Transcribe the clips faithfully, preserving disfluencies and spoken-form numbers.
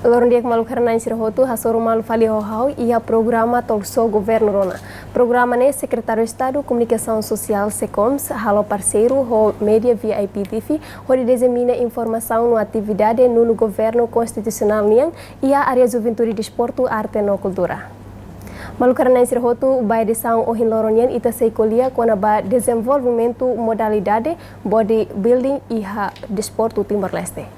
Loron di'ak maluk rona-na'in sira hotu, hasoru malu fali ho ha'u iha programa Talk Show Governo Rona. Programa ne'e Sekretáriu Estadu Komunikasaun Sosiál, SEKOMS, halo parseiru ho média V I P T V, hodi disemina informasaun no atividade nonu governu konstitusionál nian iha área juventude, desportu, arte no kultura. Maluk rona-na'in sira hotu, ba edisaun ohin loron nian ita sei ko'alia kona-ba dezenvolvimentu modalidade bodybuilding iha desportu Timor-Leste.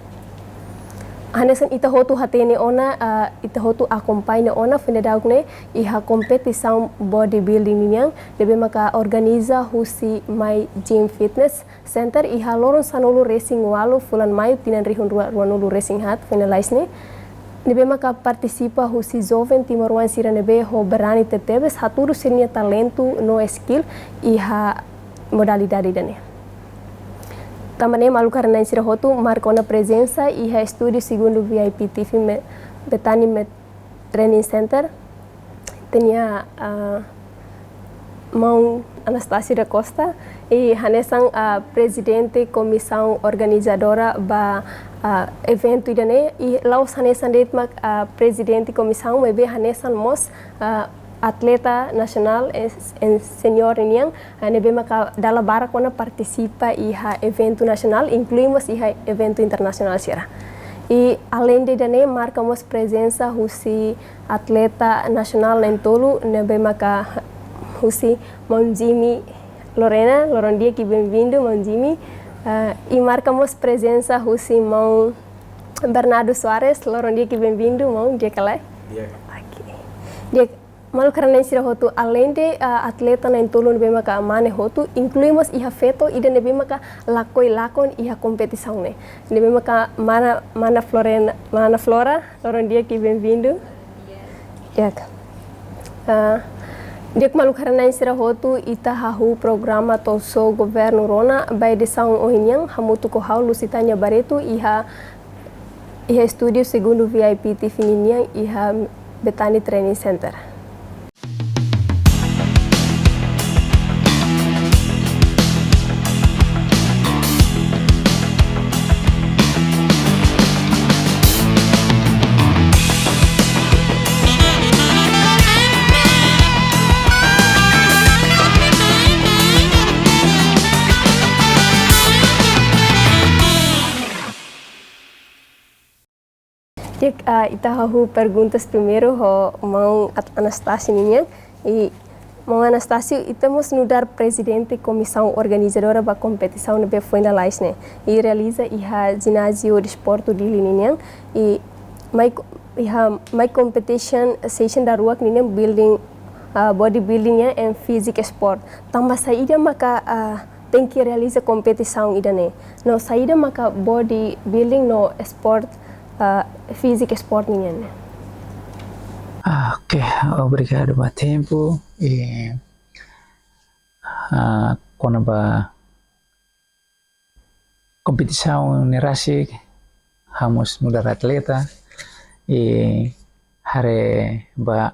Hanesan ita hotu hatene ona, ah, ita hotu akompaña ona foin dadauk ne'e iha kompetisaun bodybuilding nian, ne'ebé maka organiza husi My Gym Fitness Center iha loron sanulu-resin-ualu fulan Maiu tinan rihun rua ruanulu-resin-haat foin lalais ne'e. Ne'ebé maka partisipa husi joven timoroan sira ne'ebé ho berani tebetebes hatudu sira-nia talentu no skill iha modalidade ida-ne'e. Tanba ne'e maluk rona-na'in sira hotu marka ona prezensa iha estúdiu segundu V I P T V Me-, Bethany Me-, Training Center. Ita-nia, ah, maun Anastácio da Costa, i hanesan, ah, prezidente komisaun organizadora ba, ah, eventu ida-ne'e, i la'ós hanesan de'it mak, ah, prezidente komisaun, maibé hanesan mós, ah, atleta nasionál, eh, en senior nian, ah, ne'ebé maka dala barak ona partisipa iha eventu nasionál, inklui mós iha eventu internasionál sira. I aleinde ida-ne'e marka mós prezensa husi atleta nasionál na'in-tolu, ne'ebé maka husi maun Jimmy Lorena, loron di'ak i benvindu, maun Jimmy. Ah, i marka mós prezensa husi maun Bernardo Soares, loron di'ak i benvindu, maun, di'ak ka lae? Di'ak. Oke. Di'ak, maluk rona-na'in sira hotu, aleinde, ah, atleta na'in-tolu ne'ebé maka mane hotu, inklui mós iha feto ida ne'ebé maka lakohi lakon iha kompetisaun ne'e. Ne'ebé maka mana, mana Florena, mana Flora, loron di'ak i benvindu. Di'ak. Ah, di'ak maluk rona-na'in sira hotu, ita hahú programa Talk Show Governo Rona, ba edisaun ohin nian, hamutuk ho ha'u Lusitania Barreto, iha iha estúdiu segundu V I P T V ninian iha Bethany Training Center. Di'ak, ah, ita hahú perguntas primeiru ho maun At-, Anastácio ninian. I maun Anastácio, ita mós nu'udar prezidente komisaun organizadora ba kompetisaun ne'ebé foin lalais ne'e. I realiza iha Jináziu Desportu Dili ninian. I mai ko-, iha mai competition session daruak ninian building, ah, bodybuilding nian and physique sport. Tanba saida maka, ah, tenke realiza kompetisaun ida-ne'e? No saida maka bodybuilding no sport, ah, physique sport nian ne'e? Ah, oke, obrigadu ba tempu. I, ah, kona-ba kompetisaun ne'e rasik, ha'u mós nu'udar atleta, i haree ba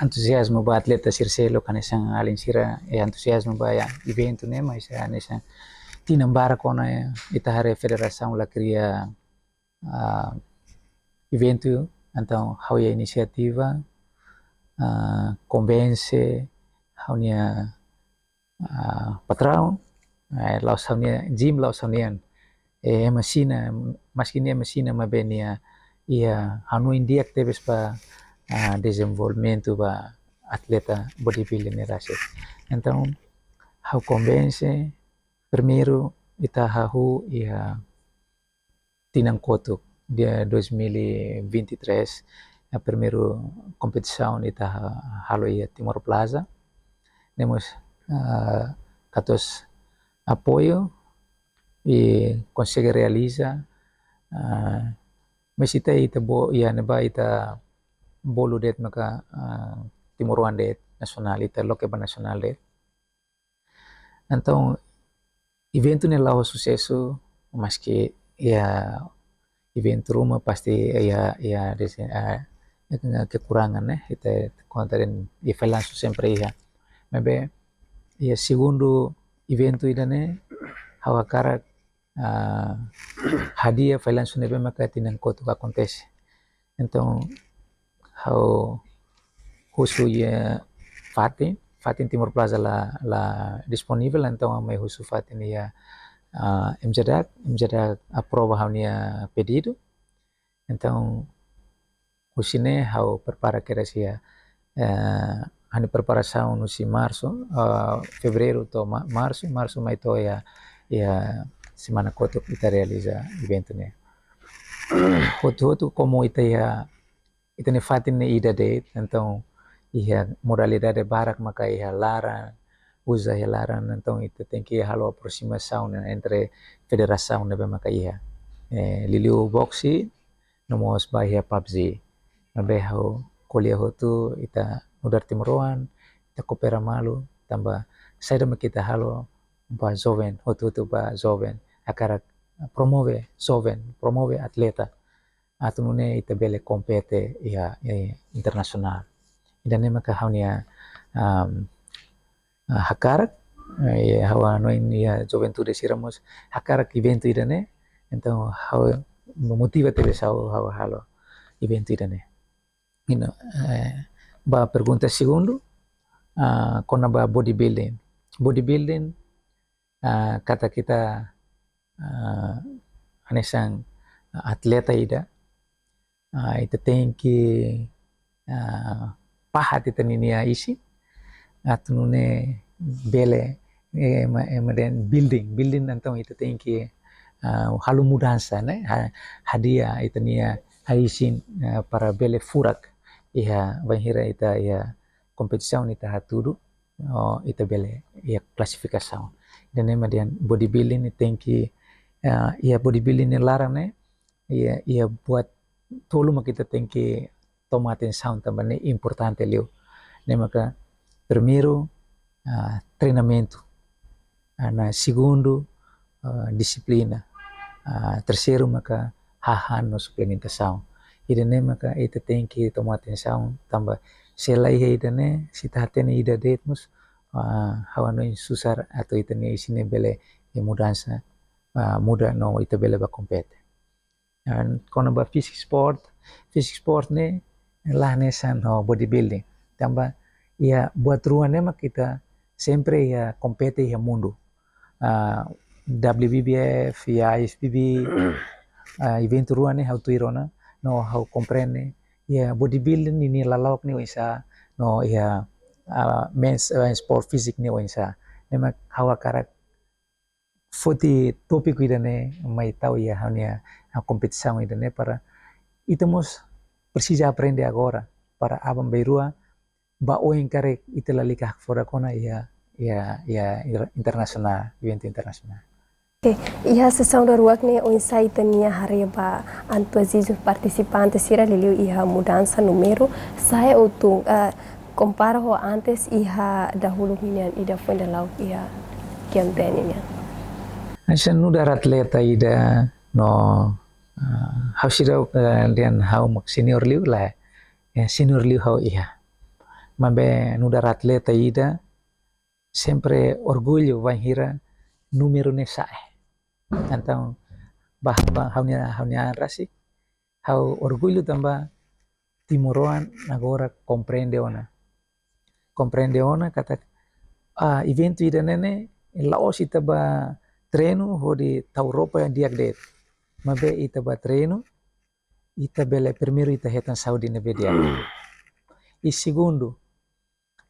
antuziazmu ba atleta sira seluk, hanesan alin sira, i antuziazmu ba iha eventu ne'e, mas hanesan tinan barak ona ita haree federasaun la kria, ah, eventu, entaun ha'u iha inisiativa, ah, konvense ha'u-nia, ah, patraun, eh, la'ós ha'u-nian, Jim la'ós ha'u-nian, eh, ema sira, maski nia ema sira, maibé nia iha hanoin di'ak tebes ba, ah, dezenvolvimentu ba atleta bodybuilding ne'e rasik. Entaun, ha'u konvense, primeiru ita hahú iha tinan kotuk, dia dois mil e vinte e três, iha primeiru kompetisaun ita ha-, halo iha Timor Plaza. Ne'e mós, ah, katuas apoiu i konsege realiza, ah, mas ita, ita bo-, iha ne'ebá ita bolu de'it maka, ah, timoroan de'it nasionál, ita loke ba nasionál de'it. Entaun, eventu ne'e la'o susesu, maski iha eventu ruma pasti iha, iha desi-, ah, kekurangan, ne'e, ita konta dehan iha fallansu sempre iha. Maibé, iha segundu eventu ida-ne'e, ha'u hakarak, ah, hadi'a fallansu ne'ebé maka tinan kotuk akontese. Entaun, ha'u husu iha fatin, fatin Timor Plaza la, la disponível, entaun ha'u mai husu fatin iha, ah, M J D A C, M J D A C aprova ha'u-nia pedidu. Entaun, husi ne'e ha'u prepara kedas iha, eh, ha'u-nia preparasaun husi marsu, eh, fevereiru to'o ma-, marsu, marsu mai to'o iha, iha semana kotuk ita realiza eventu ne'e. Hotu-hotu komu ita iha, ita-nia fatin ne'e ida de'it, entaun iha modalidade barak maka iha laran, uza iha laran, entaun ita tenke halo aproximasaun entre federasaun ne'ebé maka iha. Eh, liuliu boxe, no mós ba iha PUBG. Maibé ha'u ko'alia hotu ita nu'udar timoroan, ita koopera malu, tanba saida mak ita halo ba joven, hotu-hotu ba joven, hakarak promove joven, promove atleta. Atu nune'e ita bele kompete iha, iha internasionál. Ida-ne'e maka ha'u-nia, am, ah, hakarak, eh, ha'u hanoin iha juventude sira mós hakarak eventu ida-ne'e, entaun ha'u motiva tebes ha'u, ha'u halo eventu ida-ne'e. Ino, eh, ba pergunta segundu, ah, kona-ba bodybuilding. Bodybuilding, ah, katak ita, ah, hanesan atleta ida, ah, ita tenke, ah, pahat ita ninia isin, atu nune'e bele, eh, ema, ema dehan building, building entaun ita tenke, ah, halo mudansa, ne'e? Ha-, hadi'a ita-nia isin, ah, para bele furak iha bainhira ita iha kompetisaun ita hatudu, oh, ita bele iha klasifikasaun. Ida-ne'e mak dehan bodybuilding ne'e tenke, ah, iha bodybuilding nia laran ne'e, iha, iha buat tolu mak ita tenke toma atensaun tanba ne'e importante liu. Ne'e maka primeiru, ah, treinamentu. Ah, no segundu, ah, dixiplina. Ah, terseiru maka hahán no suplementasaun. Ida-ne'e maka ita tenke toma atensaun tanba se la iha ida-ne'e, se ita hatene ida de'it mós, ah, ha'u hanoin susar atu ita-nia isin ne'e bele iha mudansa, ah, muda no ita bele ba kompete. Dan kona-ba fisik sport, fisik sport ne'e la hanesan ho bodybuilding. Tanba iha buat rua ne'e mak ita sempre iha kompete iha mundu. Ah, W B B F, iha I F B B, ah, eventu rua ne'e ha'u tuir ona, no ha'u komprende, iha bodybuilding ninia lala'ok ne'e oinsá, no iha, ah, men's, ah, sport fisik ne'e oinsá. Ne'e mak ha'u hakarak foti tópiku ida-ne'e mai tau iha ha'u-nia, ah, kompetisaun ida-ne'e para ita mós presiza aprende agora para aban-bainrua ba oin karik ita lalika hakfodak ona iha, iha, iha inter-, internasionál, eventu internasionál. Oke, iha sesaun daruak ne'e oinsá ita-nia haree ba atu azizu partisipante sira liuliu iha mudansa númeru, sa'e ou tun, eh, kompara ho antes iha dahuluk ninian ida foin dala rua iha Kiamteni nian. Hanesan nu'udar atleta ida no, ah, ha'u seidauk, eh, dehan ha'u mak senior liu lae, eh, senior liu ha'u iha. Maibé nu'udar atleta ida, sempre orgullu bainhira númeru ne'e sa'e. Entaun, ba, ba, ha'u-nia, ha'u-nia an rasik, ha'u orgullu tanba timoroan agora komprende ona. Komprende ona katak, ah, eventu ida-ne'e ne'e, la'ós ita ba treinu hodi tau ropa yang di'ak de'it. Maibé ita ba treinu, ita bele primeiru ita hetan saúde ne'ebé di'ak. I segundu,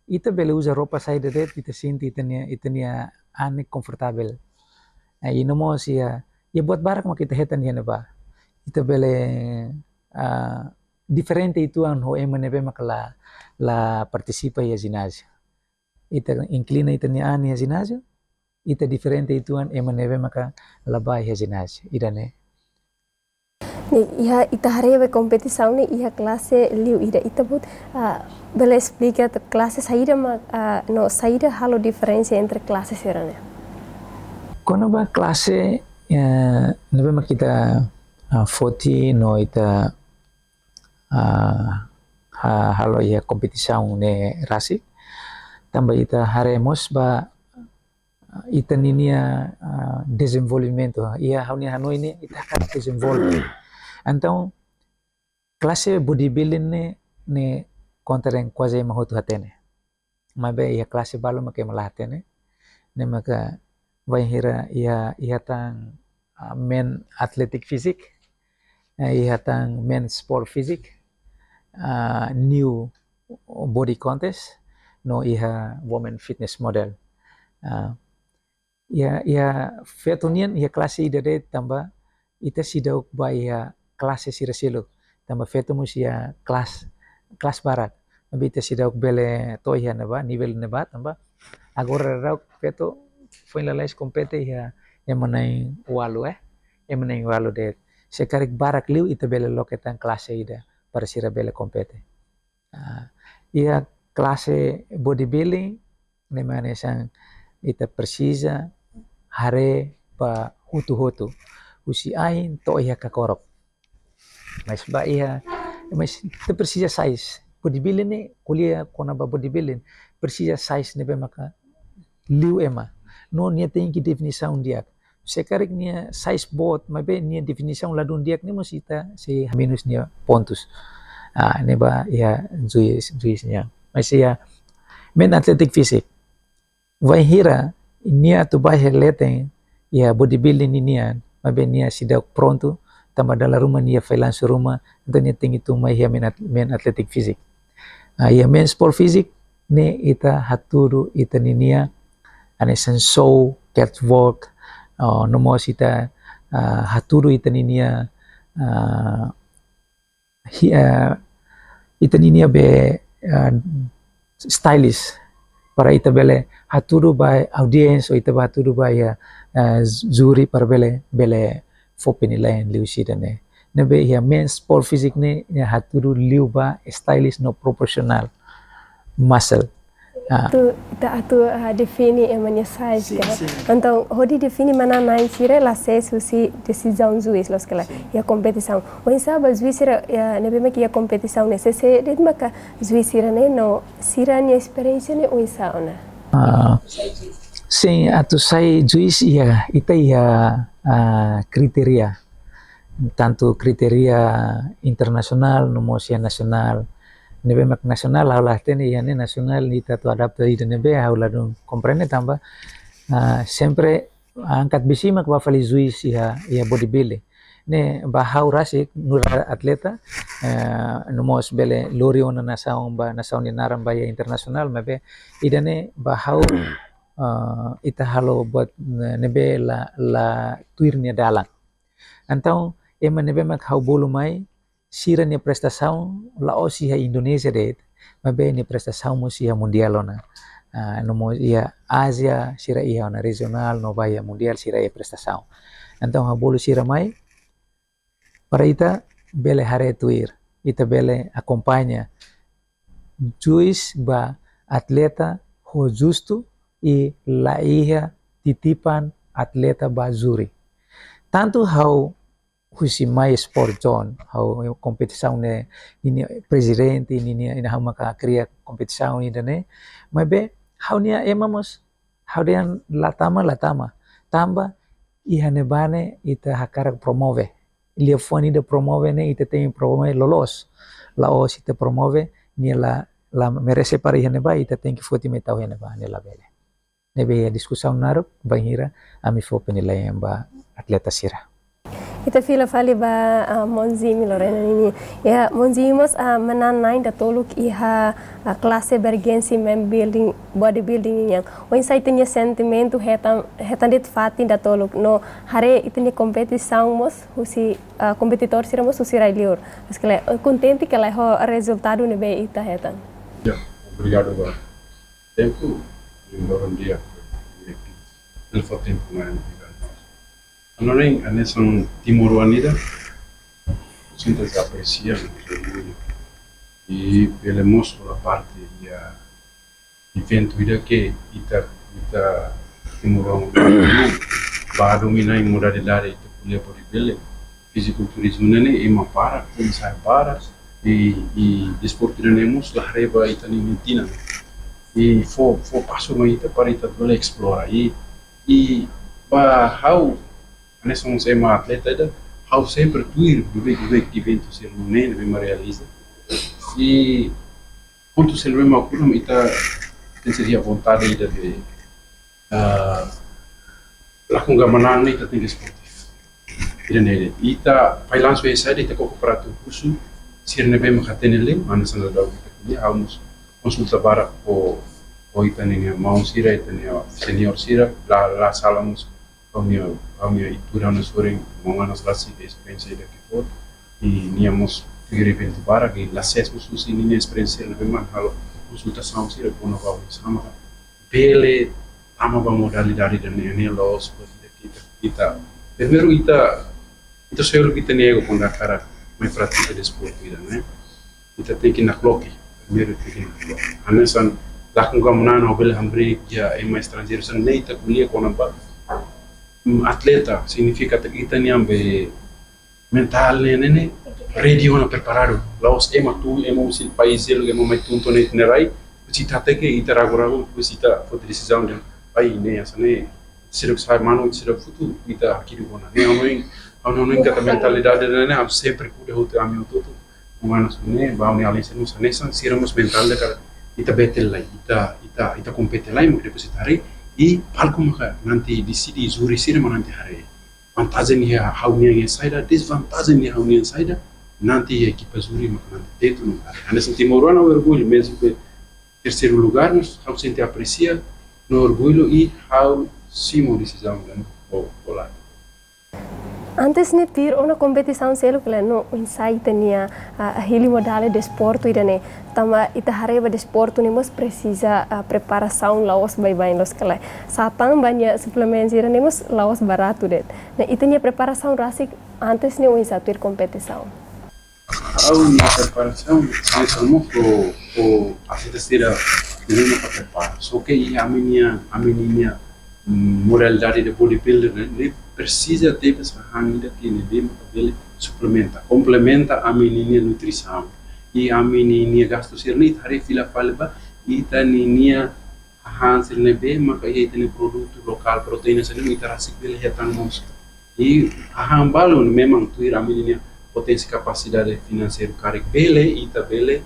ita bele uza ropa saida de'it, ita sente ita-nia, ita-nia an ne'e konfortavel. Eh, i no mós iha, iha buat barak mak ita hetan iha ne'ebá. Ita bele, ah, diferente uitoan ho ema ne'ebé maka la, la partisipa iha jináziu. Ita inklina ita-nia an iha jináziu, ita diferente uitoan ema ne'ebé maka la bá iha jináziu. Ida-ne'e. Ne'e, iha ita haree ba kompetisaun ne'e iha klase liu ida, ita-boot, ah, bele esplika atu klase saida mak, ah, no saida halo diferensa entre klase sira-ne'e? Kona-ba klase, eh, ne'ebé mak ita, ah, foti no ita, ah, ha-, halo iha kompetisaun ne'e rasik, tanba ita haree mós ba ita ninia, ah, dezenvolvimentu. Iha ha'u-nia hanoin ne'e ita hakarak dezenvolve. Entaun, Klase bodybuilding ne'e, ne'e kontra kuaze ema hotu hatene. Maibé iha klase balu maka ema la hatene. Ne'e maka bainhira iha, iha tan, ah, men athletic physique, eh, iha tan men sport physique, ah, new body contest, no iha women fitness model. Ah, iha, iha feto nian iha klase ida de'it tanba ita seidauk ba iha klase sira seluk. Tanba feto mós iha kelas, kelas barak. Maibé ita seidauk bele to'o iha ne'ebá, nivel ne'ebá, tanba agora daudaun feto foin lalais kompete iha ema na'in-ualu, eh. Ema na'in-ualu de'it. Se karik barak liu ita bele loke tan klase ida para sira bele kompete. Ah, iha klase bodybuilding, ne'e mak hanesan ita presiza haree ba hotu-hotu. Husi ain to'o iha kakorok. Mas ba iha, mas ita presiza size. Bodybuilding ne'e, ko'alia kona-ba bodybuilding, presiza size ne'ebé maka liu ema. No nia tenke definisaun di'ak. Se karik nia size boot, maibé nia definisaun ladún di'ak, ne'e mós ita sei menus nia pontus. Ah, ne'ebá iha juis, juis nian. Mas iha men athletic physique, bainhira nia atu ba iha leten iha bodybuilding ninian, maibé nia seidauk prontu, tanba dala ruma nia failansu ruma, entaun nia tenke tun mai iha men at-, men athletic physique. Ah, iha men sport physique ne'e ita hatudu ita ninia hanesan show, catwalk, oh, no mós ita, ah, hatudu ita ninia, ah, hi-, ah, ita ninia be, ah, stylist para ita bele hatudu ba audience, ou ita ba hatudu ba iha, ah, júri para bele, bele fó penilaian liuhusi ida-ne'e. Ne'ebé iha men sport physique ne'e, nia hatudu liu ba stylist no proportional muscle. Ah. Atu, ita atu, ah, define ema nia size. Sin, ka? Sin. Entaun, hodi define manán-na'in sira la ses husi desizaun juis, loos ka lae? Sin. Iha kompetisaun. Oinsá ba juis sira, iha, ne'ebé mak iha kompetisaun ne'e, sé, sé de'it maka juis sira ne'e no sira-nia esperiénsia ne'e oinsá ona? Ah, sin, atu sai juis iha, ita iha, ah, kritéria. Tantu kritéria internasionál, no mós iha nasionál. Ne'ebé mak nasionál, ha'u la hatene iha ne'e nasionál, ita atu adapta ida ne'ebé, ha'u ladún komprende tanba, ah, sempre angkat besi mak ba fali juis iha, iha bodybuilding. Ne'e ba ha'u rasik nu'udar atleta, eh, no mós bele lori ona nasaun ba, nasaun nia naran ba iha internasionál, maibé ida-ne'e ba ha'u, eh, ita halo buat ne-, ne'ebé la, la tuir nia dalan. Entaun, ema ne'ebé mak ha'u bolu mai, sira-nia prestasaun la'ós iha Indonézia de'it, maibé nia prestasaun mós iha mundiál ona. Ah, no mós iha Ázia, sira iha ona rejionál, no ba iha mundiál, sira iha prestasaun. Entaun, ha'u bolu sira mai, para ita bele haree tuir, ita bele akompaña juis ba atleta ho justu i la iha titipan atleta ba júri. Tantu ha'u husi My Sport Zone, ha'u kompetisaun ne'e, ninia prezidente, ninia, ninia ha'u maka kria kompetisaun ida-ne'e, maibé ha'u-nia ema mós, ha'u dehan la tama, la tama. Tanba iha ne'ebá ne'e ita hakarak promove. Liafuan ida promove ne'e ita tenke promove loloos. La'ós ita promove nia la, la merese para iha ne'ebá, ita tenke foti mai tau iha ne'ebá, ne'e labele. Ne'ebé iha diskusaun naruk, bainhira ami fó penilaian ba atleta sira. Ita fila fali ba, ah, Mon Jimmy Lorena ninia. Ya, Mon Jimmy mós, ah, manán-na'in datoluk iha, ah, klase bergensi men building, bodybuilding nian. Oinsá ita-nia sentimentu hetan, hetan de'it fatin datoluk no haree ita-nia kompetisaun mós husi, ah, kompetidór sira mós husi rai-liur. Loos ka lae, eh, kontente ka lae ho rezultadu ne'ebé ita hetan? Ya, obrigadu ba tempu, i loron di'ak, pelo tempu mai. Hanorin, hanesan timoroan ida, sente apresia, orgullu. I bele mós hola parte iha eventu ida ke ita, ita timoroan ba domina iha modalidade ita ko'alia bodybuilding, fisikulturizmu ne'e, ema barak, ema sa'e barak, i, i desportu ne'e mós la haree ba ita-nia tinan. I fó, fó pasu mai ita para ita bele esplora. I, i ba ha'u, hanesan ema atleta ida, ha'u sempre tuir buat, buat eventu sira-ne'e ne'ebé mak realiza. I pontu sira-ne'ebé mak ohin ita tenke iha vontade ida de, ah, lakon gama na'in ne'e ita tenke sportif. Ida-ne'e de'it. Ita pai lansu esa ida ita koko para atu husu sira ne'ebé mak hatene liu, hanesan daudaun ita ko'alia, ha'u mós konsulta barak ho, ho ita-nia maun sira, ita-nia senior sira, la, la sala mós ha'u-nia, ha'u-nia ita-nia sorin, maun Anas rasik esperiénsia ida ke fó, i nia mós tuir eventu barak, i la ses mós husi ninia esperiénsia ne'ebé mak halo konsultasaun sira kona-ba oinsá mak bele tama ba modalidade ida-ne'e, ne'e la'ós buat ida ke ita, ita. Primeiru ita, ita selu ita-nia ego kuandu hakarak mai pratika desportu ida-ne'e. Ita tenke nakloke, primeiru tenke nakloke. Hanesan lakon gama na'in ha'u bele hamriik iha ema estranjeiru sira ne'e ita ko'alia kona-ba, mm, atleta, signifika katak ita-nia be mentál ne'e, ne'e, ne'e ready ona, preparadu. La'ós ema tun, ema husi país seluk, ema mai tun to'o iha ita-nia rai, depois ita hateke, ita ragu-ragu, depois ita foti desizaun dehan, ai, ne'e, hanesan ne'e, seidauk sai manu, seidauk futu, ita hakidu ona. Ne'e, ha'u hanoin, ha'u hanoin katak mentalidade ne'e, ne'e, ha'u sempre kuda hotu ami hotu-hotu. Maun Anas ne'e, ba ami alin sira mós hanesan, sira mós mentál ida katak ita bete lai, ita, ita, ita kompete lai, mak depois ita haree, i palku maka nanti deside, júri sira mak nanti haree. Vantajen iha ha'u-nian iha saida, dezvantajen iha ha'u-nian saida, nanti iha ekipa júri maka nanti tetu no haree. Hanesan timoroan ha'u orgullu, mezmu ke terseiru lugár, mas ha'u sente apresia no orgullu i ha'u simu desizaun ida-ne'e ho, ho lata. Antes ne'e tuir ona kompetisaun seluk ka lae, no oinsá ita-nia, ah, hili modalidade desportu ida-ne'e. Tanba ita haree ba desportu ne'e mós presiza, ah, preparasaun la'ós baibain loos ka lae. Sá tan ba nia suplementu sira-ne'e mós la'ós baratu de'it. Ne'e ita-nia preparasaun rasik antes ne'e oinsá tuir kompetisaun. Ha'u-nia preparasaun, ha'u só mós ho, ho atleta sira ne'ebé mak prepara. Só ke iha ami-nia, ami-nia, mm, modalidade ida bodybuilder ne'e, ne'e presiza tebes hahán ida ke ne'ebé mak bele suplementa, komplementa ami-nia nutrisaun. I ami-nia gastu sira-ne'e ita haree fila fali ba ita-nia hahán sira ne'ebé maka iha ita-nia produtu lokál, proteína sira-ne'e ita rasik bele hetan mós. I hahán balu memang tuir ami-nia poténsia, kapasidade finanseiru karik bele, ita bele,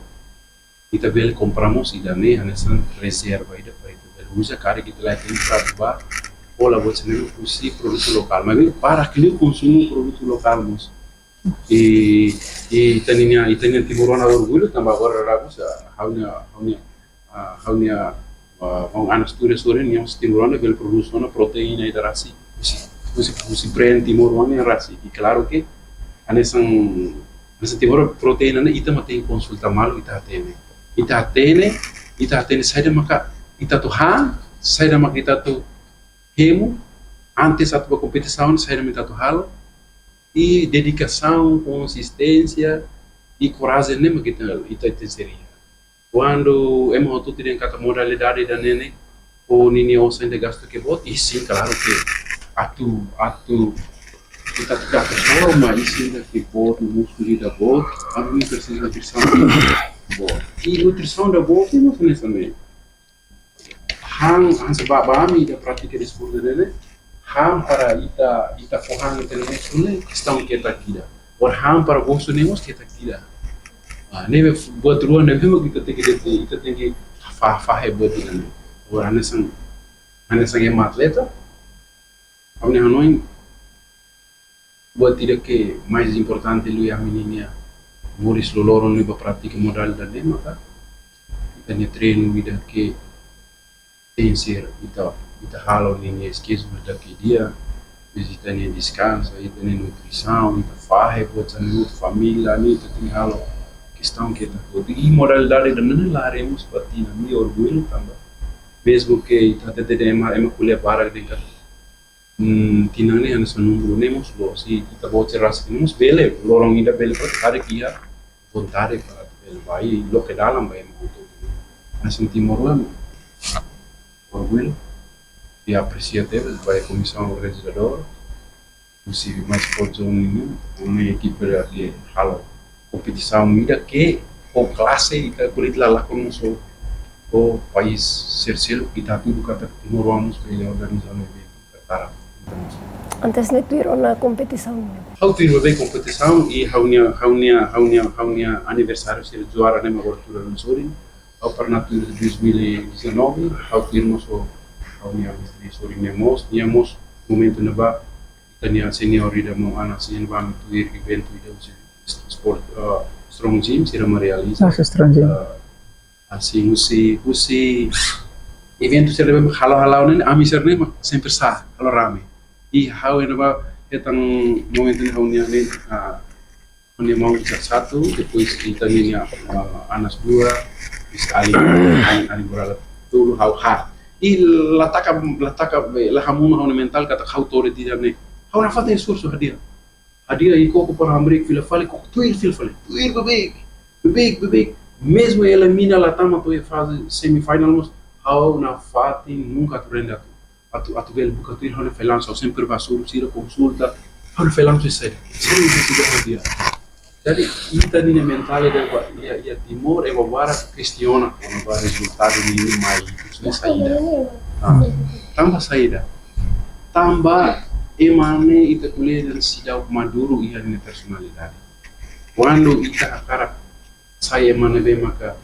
ita bele kompra mós ida-ne'e hanesan rezerva ida para ita bele uza karik ita la iha tempu ba hola buat sira-ne'e husi produtu lokál. Maibé barak liu konsumu produtu lokál mós. I, i ita-nia, ita-nia timoroan ha'u orgullu tanba agora ragu sa, ha'u-nia, ha'u-nia, ah, ha'u-nia, ah, maun Anas tuir sorin, nia mós timoroan bele produs ona proteína ida rasik. Husi, husi, husi brand timoroan nian rasik. I klaru ke hanesan, hanesan timoroan proteína ne'e ita mak tenke konsulta malu, ita hatene. Ita hatene, ita hatene saida maka ita atu han, saida maka ita atu hemu, antes atu ba kompetisaun, saida mak ita atu halo, i dedikasaun, konsisténsia, i korajen ne'e mak ita, ita, ita seria. Kuandu ema hotu-hotu dehan katak modalidade ida-ne'e ne'e, ho ninia osan ida gastu ke boot, i sin, klaru ke atu, atu, ita atu forma, i sin ida ke boot, múskulu ida boot, ami presiza nutrisaun boot. I nutrisaun ida boot, i mós hanesan ne'e. Han, han sá ba, ba ami ida pratika desportu ne'e, han para ita, ita fó han ita-nia múskulu ne'e kestaun ketak ida. Agora han para bosu ne'e mós ketak ida. Ah, ne'ebé buat rua ne'ebé mak ita tenke, ita tenke fa, fahe buat ida-ne'e. Agora hanesan, hanesan ema atleta, ha'u-nia hanoin, buat ida ke mais importante liu iha ami-nia moris loroloron ne'e ba pratika modalidade ne'e maka ita-nia treinu ida ke tenke ser ita, ita halo ninia schedule ida ke di'ak, depois ita-nia deskansa, ita-nia nutrisaun, ita fahe buat sira-ne'e, família ne'e ita tenke halo kestaun ketak. I modalidade ida-ne'e la haree mós ba tinan, ami orgullu tanba mezmu ke ita hatete dehan ema, ema ko'alia barak dehan katak, hmm, tinan ne'e hanesan númeru, ne'e mós loos. I ita-boot sira rasik ne'e mós bele, loron ida bele, para karik iha vontade para bele bá, i loke dalan ba ema hotu. Hanesan timoroan orgullu, i apresia tebes ba komisaun organizadora, husi Mais Sport Zone nian, ho nia ekipa ida ke halo kompetisaun ida ke ho klase, ita ko'alia lalais mós ho, ho país sira seluk, ita hatudu katak timoroan mós bele organiza eventu, prepara. Antes ne'e tuir ona kompetisaun? Ha'u tuir beibeik kompetisaun i ha'u-nia, ha'u-nia, ha'u-nia, ha'u-nia aniversáriu sira juara ne'e mak agora tuir sorin. Ha'u pernah tuir dois mil e dezanove, ha'u tuir mós ha'u-nia mestre sorin ne'e mós, nia mós momentu ne'ebá, ita-nia senior ida maun Ana sira ne'ebá ami tuir eventu ida husi sport, eh, Strong Gym, sira mak realiza. Nossa, Strong Gym. Eh, Hanesan husi, husi eventu sira ne'ebé halo-halo ne'e, ami sira ne'e mak sempre sa'e, halo rame. I ha'u ne'ebá hetan momentu ne'e ha'u-nia ne'e, ah, ha'u-nia maun Richard satu, depois ita-nia, ah, Anas dua, depois Ali, Ali, Ali Borala tolu, ha'u haat. I la taka, la taka, la hamonu ha'u-nia mentál katak ha'u to'o de'it ida-ne'e. Ha'u nafatin esforsu hadi'a. Hadi'a i koko para hamriik fila fali, koko tuir fila fali. Tuir beibeik, beibeik, beibeik. Mezmu elimina la tama to'o faze semifinal mós, ha'u nafatin nunka atu rende atu. Atu, atu bele buka tuir ha'u-nia felansu, ha'u sempre bá suru sira konsulta, ha'u-nia felansu sai. Sempre sira hadi'a. Jadi, ita-nia mentalidade ba, iha, iha Timor, iha barak kestiona, kona-ba rezultadu ne'e mai, husi ne'e saida. Ah, tanba saida. Tanba ema ne'e ita ko'alia dehan seidauk maduru iha nia personalidade. Kuandu ita hakarak sai ema ne'ebé maka,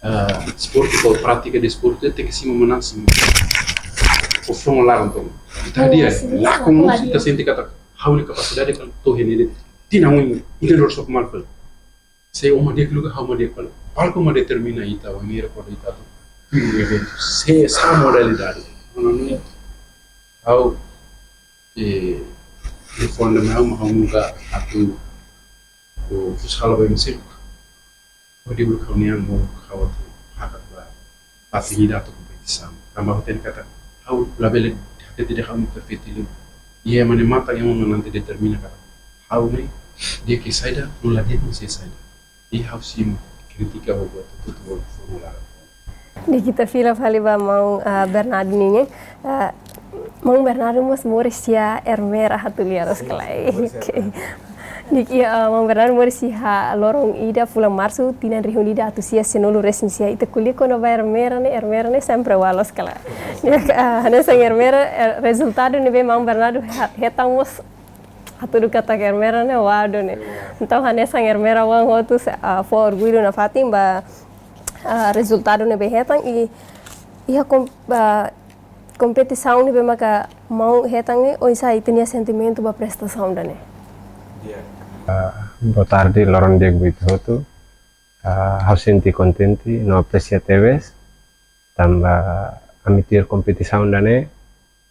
ah, desportu ka pratika desportu, tenke simu manán simu. Ko fono laran tong. Ita hadi'a, lakon ita sente katak ha'u-nia kapasidade kan to'o iha ne'e de'it. Tinan oin, ita dor sok mal fel. Se ó mak di'ak liu ka ha'u mak di'ak fali. Palku mak determina ita, bainhira kuandu ita atu tuir eventu. Se sá modalidade. Mana nui ha'u, eh, de fuan da ha'u mak ha'u nunka atu, o, fushala ba M C. Hodi uluk ha'u-nian, ha'u atu hakat ba fatin ida atu kompetisaun. Tanba ha'u hatene katak ha'u labele hatete dehan ha'u perfeitu liu. Iha ema nia matan, ema mak nanti determina katak ha'u ne'e di'ak iha saida, no la di'ak iha saida. I ha'u simu kritika ba buat hotu-hotu ba formula. Di'ak ita fila fali ba maun, ah, Bernardo nian. Ah, maun Bernardo mós moris iha Ermera, ha'u atu lia loos ka lae. Sin, moris iha Ermera. Di'ak, ah, maun Bernardo moris iha loron ida fulan Marsu, tinan rihun ida atus sia sianulu resin sia. Ita ko'alia kona-ba Ermera ne'e, Ermera ne'e sempre wa'in loos ka lae. Di'ak, ah, hanesan Ermera, eh, rezultadu ne'ebé maun Bernardo ha-, hetan mós hatudu katak Ermera ne'e wa'in duni. Entaun hanesan Ermera-oan hotu se-, ah, fó orgullu nafatin ba, ah, rezultadu ne'ebé hetan i, iha kom-, ba, kompetisaun ne'ebé maka maun hetan ne'e, oinsá ita-nia sentimentu ba prestasaun ida-ne'e? Iya. Ah, boa tarde, loron di'ak ba ita hotu. Ah, ha'u sente kontente no apresia tebes. Tanba ami tuir kompetisaun ida-ne'e,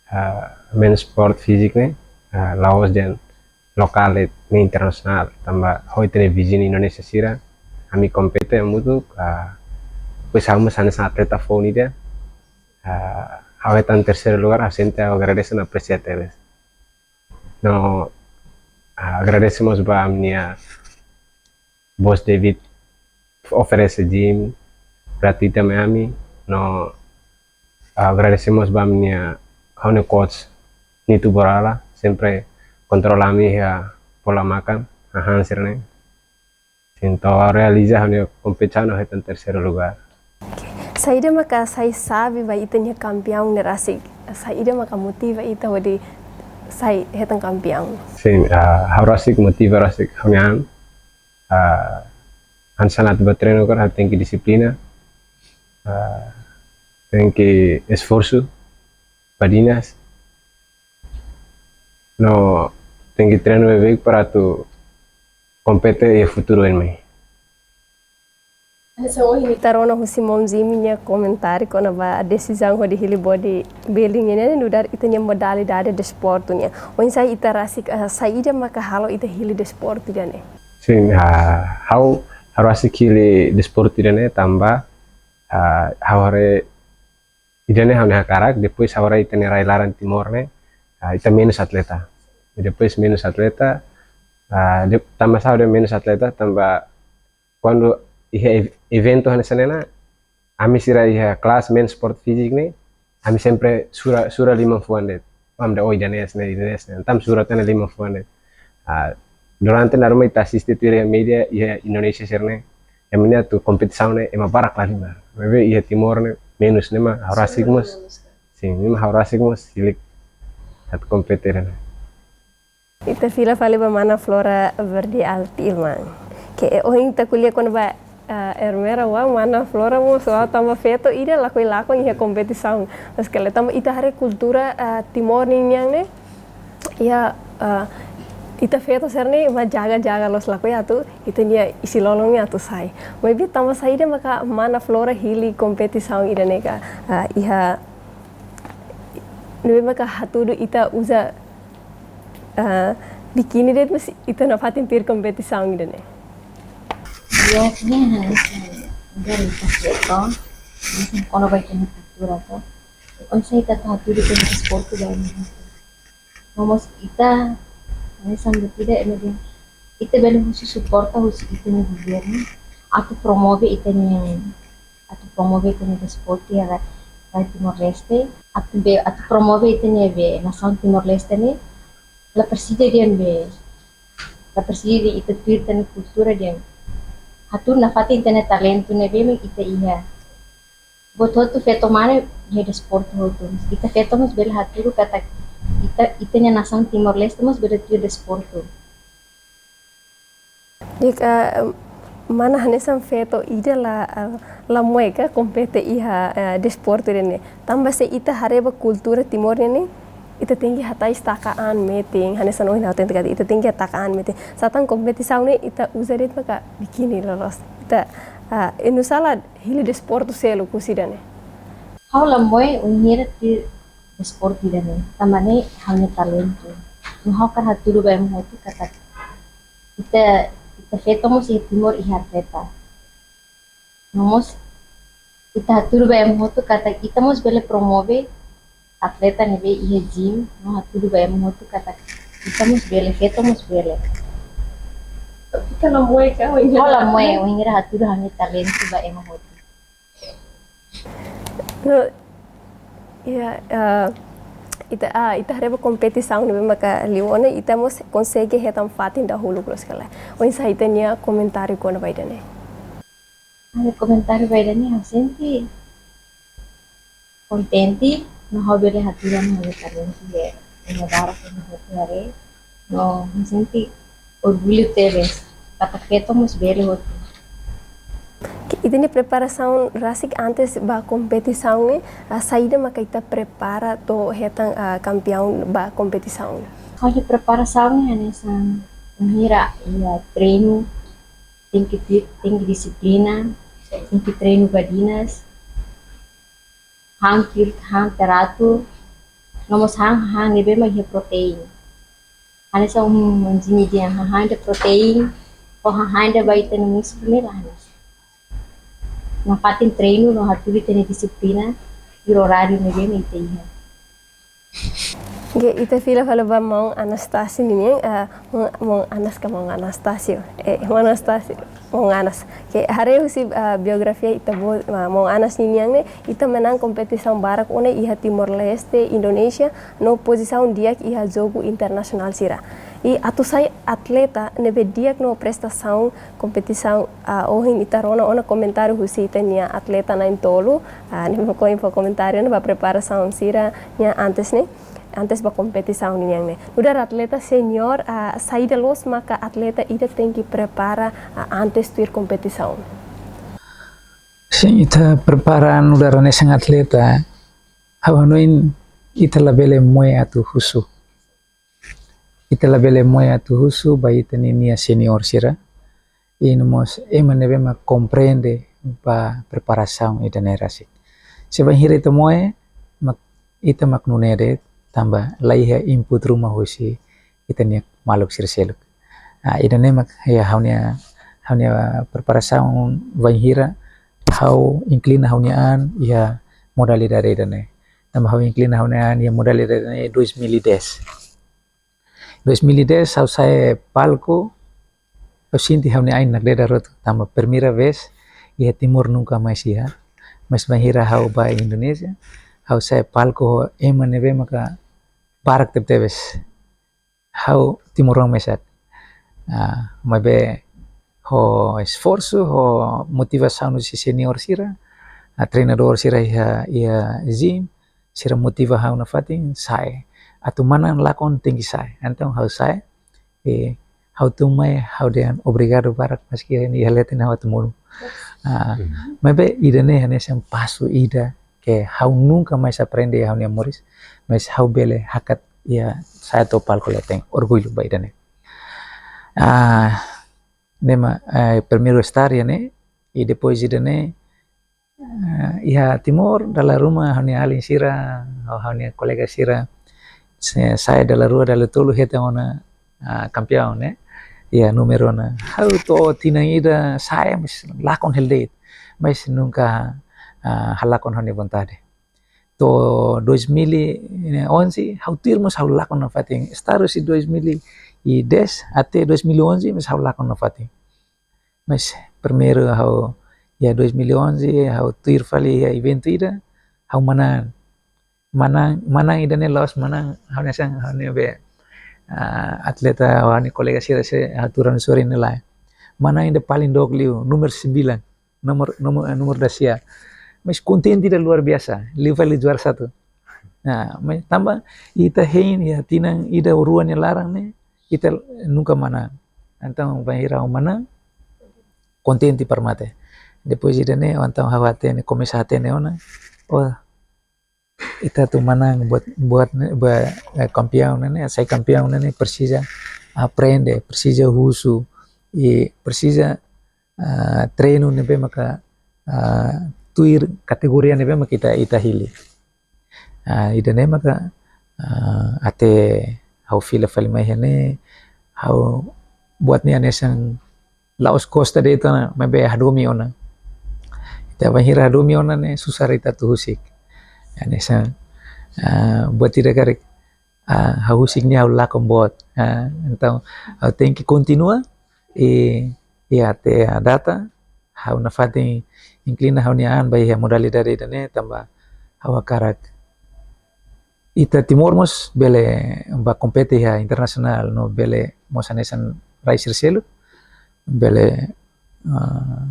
ah, main sport fíziku ne'e, ah, la'ós dehan lokál, eh, ne'e internasionál. Tanba ho ita-nia viziñu Indonézia sira, ami kompete hamutuk, ah, depois ha'u mós hanesan atleta foun ida, ah, ha'u hetan terseiru lugar, ha'u sente ha'u agradese no apresia tebes. No, ah, agradese mós ba ami-nia bos David oferese gym gratuita mai ami, no, ah, agradese mós ba ami-nia, ha'u-nia coach Nito Borala, sempre kontrola ami iha pola makan, hahán sira-ne'e. Sin, to'o realiza ha'u-nia kompetisaun no hetan terseiru lugar. Saida maka sai xave ba ita-nia kampiaun ne'e rasik? Saida maka motiva ita hodi sai hetan kampiaun? Sin, ah, ha'u rasik motiva rasik ha'u-nia an. Ah, hanesan atu bá treinu agora, ha'u tenke dixiplina. Ah, tenke esforsu, badinas. No tenke treinu beibeik para atu kompete iha futuru oin mai. Hanesan ohin ita rona husi maun Jimmy nia komentáriu kona-ba desizaun hodi hili bodybuilding nian, nu'udar ita-nia modalidade desportu nian. Oinsá ita rasik, ah, saida maka halo ita hili desportu ida-ne'e? Sin, ah, ha'u, ha'u rasik hili desportu ida-ne'e tanba, ah, ha'u haree ida-ne'e ha'u-nia hakarak, depois ha'u haree ita-nia rai-laran Timor ne'e, ah, ita menus atleta. Depois menus atleta, ah, de-, tanba saida menus atleta, tanba kuandu iha ev-, eventu hanesan ne'e ona, ami sira iha kelas main sport fíziku ne'e, ami sempre sura, sura liman fuan de'it. Paham de, oh, ida-ne'e hanesan ne'e, ida-ne'e hanesan ne'e. Entaun sura tiha ona liman fuan de'it. Ah, durante ne'e ruma ita asiste tuir iha média, iha Indonézia sira-ne'e, ema ne'e atu kompetisaun ne'e, ema barak la halimar. Maibé iha Timor ne'e, menus ne'e mak, ha'u rasik mós. Sin, ne'e mak ha'u rasik mós, hili atu kompete ne'e. Ita fila fali ba mana Flora Verdial Tilman. Ke ohin ita ko'alia kona-ba, ah, Ermera, wa mana Flora mós tanba feto ida lakohi lakon iha kompetisaun. Maske tanba ita haree kultura, ah, Timor ninian ne'e, iha, ah, ita feto sira-ne'e mak jaga-jaga loos, lakohi atu ita-nia isin-lolon ne'e atu sai. Maibé tanba saida maka mana Flora hili kompetisaun ida-ne'e ka, ah, iha, ne'ebé maka hatudu ita uza, ah, bikini de'it, mas ita nafatin tuir kompetisaun ida-ne'e. Iya, iya, dari ita feto, kona-ba ita-nia kultura to. Oinsá ita atu hatudu ita-nia desportu ba ema hotu. No mós ita, hanesan buat ida ema dehan, ita bele husu suporta husi ita-nia governu atu promove ita-nia, atu promove ita-nia desportu iha rai, rai Timor-Leste, atu be, atu promove ita-nia be nasaun Timor-Leste ne'e, la presiza dehan be, la presiza dehan ita tuir ita-nia kultura dehan. Hatudu nafatin ita-nia talentu ne'ebé mak ita iha. Buat hotu feto mane iha desportu hotu. Ita feto mós bele hatudu katak ita, ita-nia nasaun Timor-Leste mós bele tuir desportu. Di'ak, mana hanesan feto ida la, eh, la moe ka kompete iha, eh, desportu ida-ne'e. Tanba se ita haree ba kultura Timor ne'e, ita tenke hatais taka an metin, hanesan ohin ha'u hatete katak ita tenke taka an metin. Sá tan kompetisaun ne'e ita uza de'it maka bikini loloos. Ita, ah, e nusá la hili desportu seluk husi ida-ne'e? Ha'u la moe wainhira tuir desportu ida-ne'e. Tanba ne'e ha'u-nia talentu. No ha'u hakarak hatudu ba ema hotu katak ita, ita feto mós iha Timor iha atleta. No mós ita hatudu ba ema hotu katak ita mós bele promove atleta ne'ebé iha gym, no hatudu ba ema hotu katak ita mós bele, feto mós bele. Ita la moe ka, wainhira, ha'u la moe wainhira hatudu ha'u-nia talentu ba ema hotu. No, ya, eh, ita, ah, ita haree ba kompetisaun ne'ebé maka liu ona, ita mós konsege hetan fatin dahuluk loos ka lae. Oinsá ita-nia komentáriu kona-ba ida-ne'e? Ha'u-nia komentáriu ba ida-ne'e, ha'u sente kontente, no ha'u bele hatudu ha'u-nia talentu iha ema barak, ema hotu haree, no ha'u sente orgullu tebes, katak feto mós bele hotu. Ita-nia preparasaun rasik antes ba kompetisaun ne'e, ah, saida maka ita prepara to'o hetan, ah, kampiaun ba kompetisaun? Ha'u-nia preparasaun ne'e hanesan, wainhira iha treinu, tenke di-, tenke dixiplina, tenke treinu badinas, han kir-, han teratur, no mós han, han ne'ebé mak iha protein. Hanesan um, um jimi dia, han, han ida protein, ho han, han ida ba ita-nia múskulu ne'e la hanesan. Nafatin treinu, no hatudu ita-nia dixiplina, tuir oráriu ne'ebé mak ita iha. Oke, ita fila fali ba maun Anastasio ninian, eh, maun, maun Anas ka maun Anastasio? Eh, maun Anastasio, maun Anas. Oke, haree husi, eh, biografia ita-boot, eh, maun Anas ninian ne'e, ita manán kompetisaun barak ona iha Timor-Leste, Indonézia, no pozisaun di'ak iha jogu internasionál sira. I atu sai atleta ne'ebé di'ak no prestasaun kompetisaun, ah, ohin ita rona ona komentáriu husi ita-nia atleta na'in-tolu, ah, ne'ebé mak ohin fó komentáriu ba preparasaun sira-ne'e antes ne'e, antes ba kompetisaun nian ne'e. Nu'udar atleta seniór, ah, saida loos maka atleta ida tenke prepara, ah, antes tuir kompetisaun? Sin, ita prepara nu'udar hanesan atleta, ha'u hanoin ita labele moe atu husu. Ita labele moe atu husu ba ita-nia seniór sira. I no mós ema ne'ebé mak komprende ba preparasaun ida-ne'e rasik. Se bainhira ita moe, mak, ita mak nune'e de'it, tanba la iha input ruma husi ita-nia maluk sira seluk. Ah, ida-ne'e mak iha ha'u-nia, ha'u-nia preparasaun bainhira ha'u inklina ha'u-nia an iha modalidade ida-ne'e. Tanba ha'u inklina ha'u-nia an iha modalidade ida-ne'e dois mil e dez. Dois mil e dez ha'u sa'e palku, ha'u sente ha'u-nia ain nakdedar hotu, tanba primeira vez iha Timor nunka mais iha. Mas bainhira ha'u ba Indonézia, ha'u sa'e palku ho ema ne'ebé maka barak tebetebes. Ha'u timoroan mesak. Ah, maibé ho esforsu, ho motivasaun husi seniór sira, ah, treinadór sira iha, iha gym, sira motiva ha'u nafatin sa'e. Atu manán lakon tenke sa'e. Entaun ha'u sa'e, E, ha'u tun mai, ha'u dehan obrigadu barak, maski iha leten ha'u atu monu. Ah, maibé ida-ne'e hanesan pasu ida ke ha'u nunka mais aprende iha ha'u-nia moris, mais ha'u bele hakat iha sa'e to'o palku leten, orgullu ba ida-ne'e. Ah, ne'e mak, eh, primeiru estádiu ne'e, i depois ida-ne'e, eh, iha Timor, dala ruma ha'u-nia alin sira, ha'u, ha'u-nia kolega sira, se-, sa'e dala rua, dala tolu hetan ona, ah, kampiaun ne'e, iha númeru ona. Ha'u to'o tinan ida sa'e, mais lakon hela de'it, mais nunka, ah, halakon ha'u-nia vontade. To'o dois mil e onze, ha'u tuir mós ha'u lakon nafatin. Estádiu husi dois mil e dez até dois mil e onze, mais ha'u lakon nafatin. Mais primeiru ha'u, iha dois mil e onze, ha'u tuir fali iha eventu ida, ha'u manán. Manán, manán ida-ne'e la'ós manán, ha'u hanesan, ha'u ne'ebé, ah, atleta, ha'u-nia kolega sira sei atu ranu sore ne'e lae. Manán ida paling dook liu, númeru sembilan. Nomor, nomor, eh, nomor da sia. Mais kontente ida luar biasa, liu fali juara satu. Nah, mais tanba ita hein iha tinan ida ou rua nia laran ne'e, ita nunka manán. Entaun, bainhira ha'u manán, kontente para mate. Depois ida-ne'e, entaun ha'u hatene, komesa hatene ona. Oh, ita atu manán buat, buat ne'e, ba, eh, kampiaun ne'e, sai kampiaun ne'e, presiza aprende, presiza husu, i presiza, ah, treinu ne'ebé maka, ah, tuir kategoria ne'ebé maka ita, ita hili. Ah, ida-ne'e maka, ah, até ha'u fila fali mai iha ne'e, ha'u buat ne'e hanesan la'ós gosta de'it ona, maibé hadomi ona. Ita bainhira hadomi ona ne'e, susar ita atu husik. Hanesan, ah, buat ida karik, ah, ha'u husik ne'e ha'u lakon boot. Ah, entaun, ha'u tenke kontinua, i, i até a data, ha'u nafatin inklina ha'u-nia an ba iha modalidade ida-ne'e tanba ha'u hakarak ita Timor mós bele bá kompete iha internasionál no bele mós hanesan rai sira seluk, bele, ah,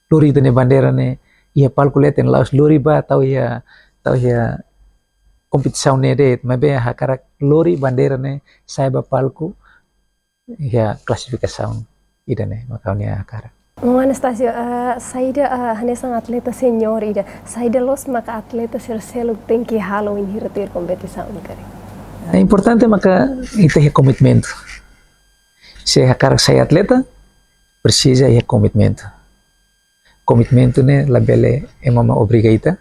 lori ita-nia bandeira ne'e iha palku leten, la'ós lori bá tau iha, tau iha kompetisaun ne'e de'it, maibé hakarak lori bandeira ne'e sa'e ba palku iha klasifikasaun ida-ne'e, maka ha'u-nia hakarak. Maun Anastasio, eh, saida, eh, hanesan atleta senior ida, saida loos maka atleta sira seluk tenke halo bainhira tuir kompetisaun karik? Eh, importante maka ita iha komitmentu. Se hakarak sai atleta, presiza iha komitmentu. Komitmentu ne'e labele ema mak obriga ita,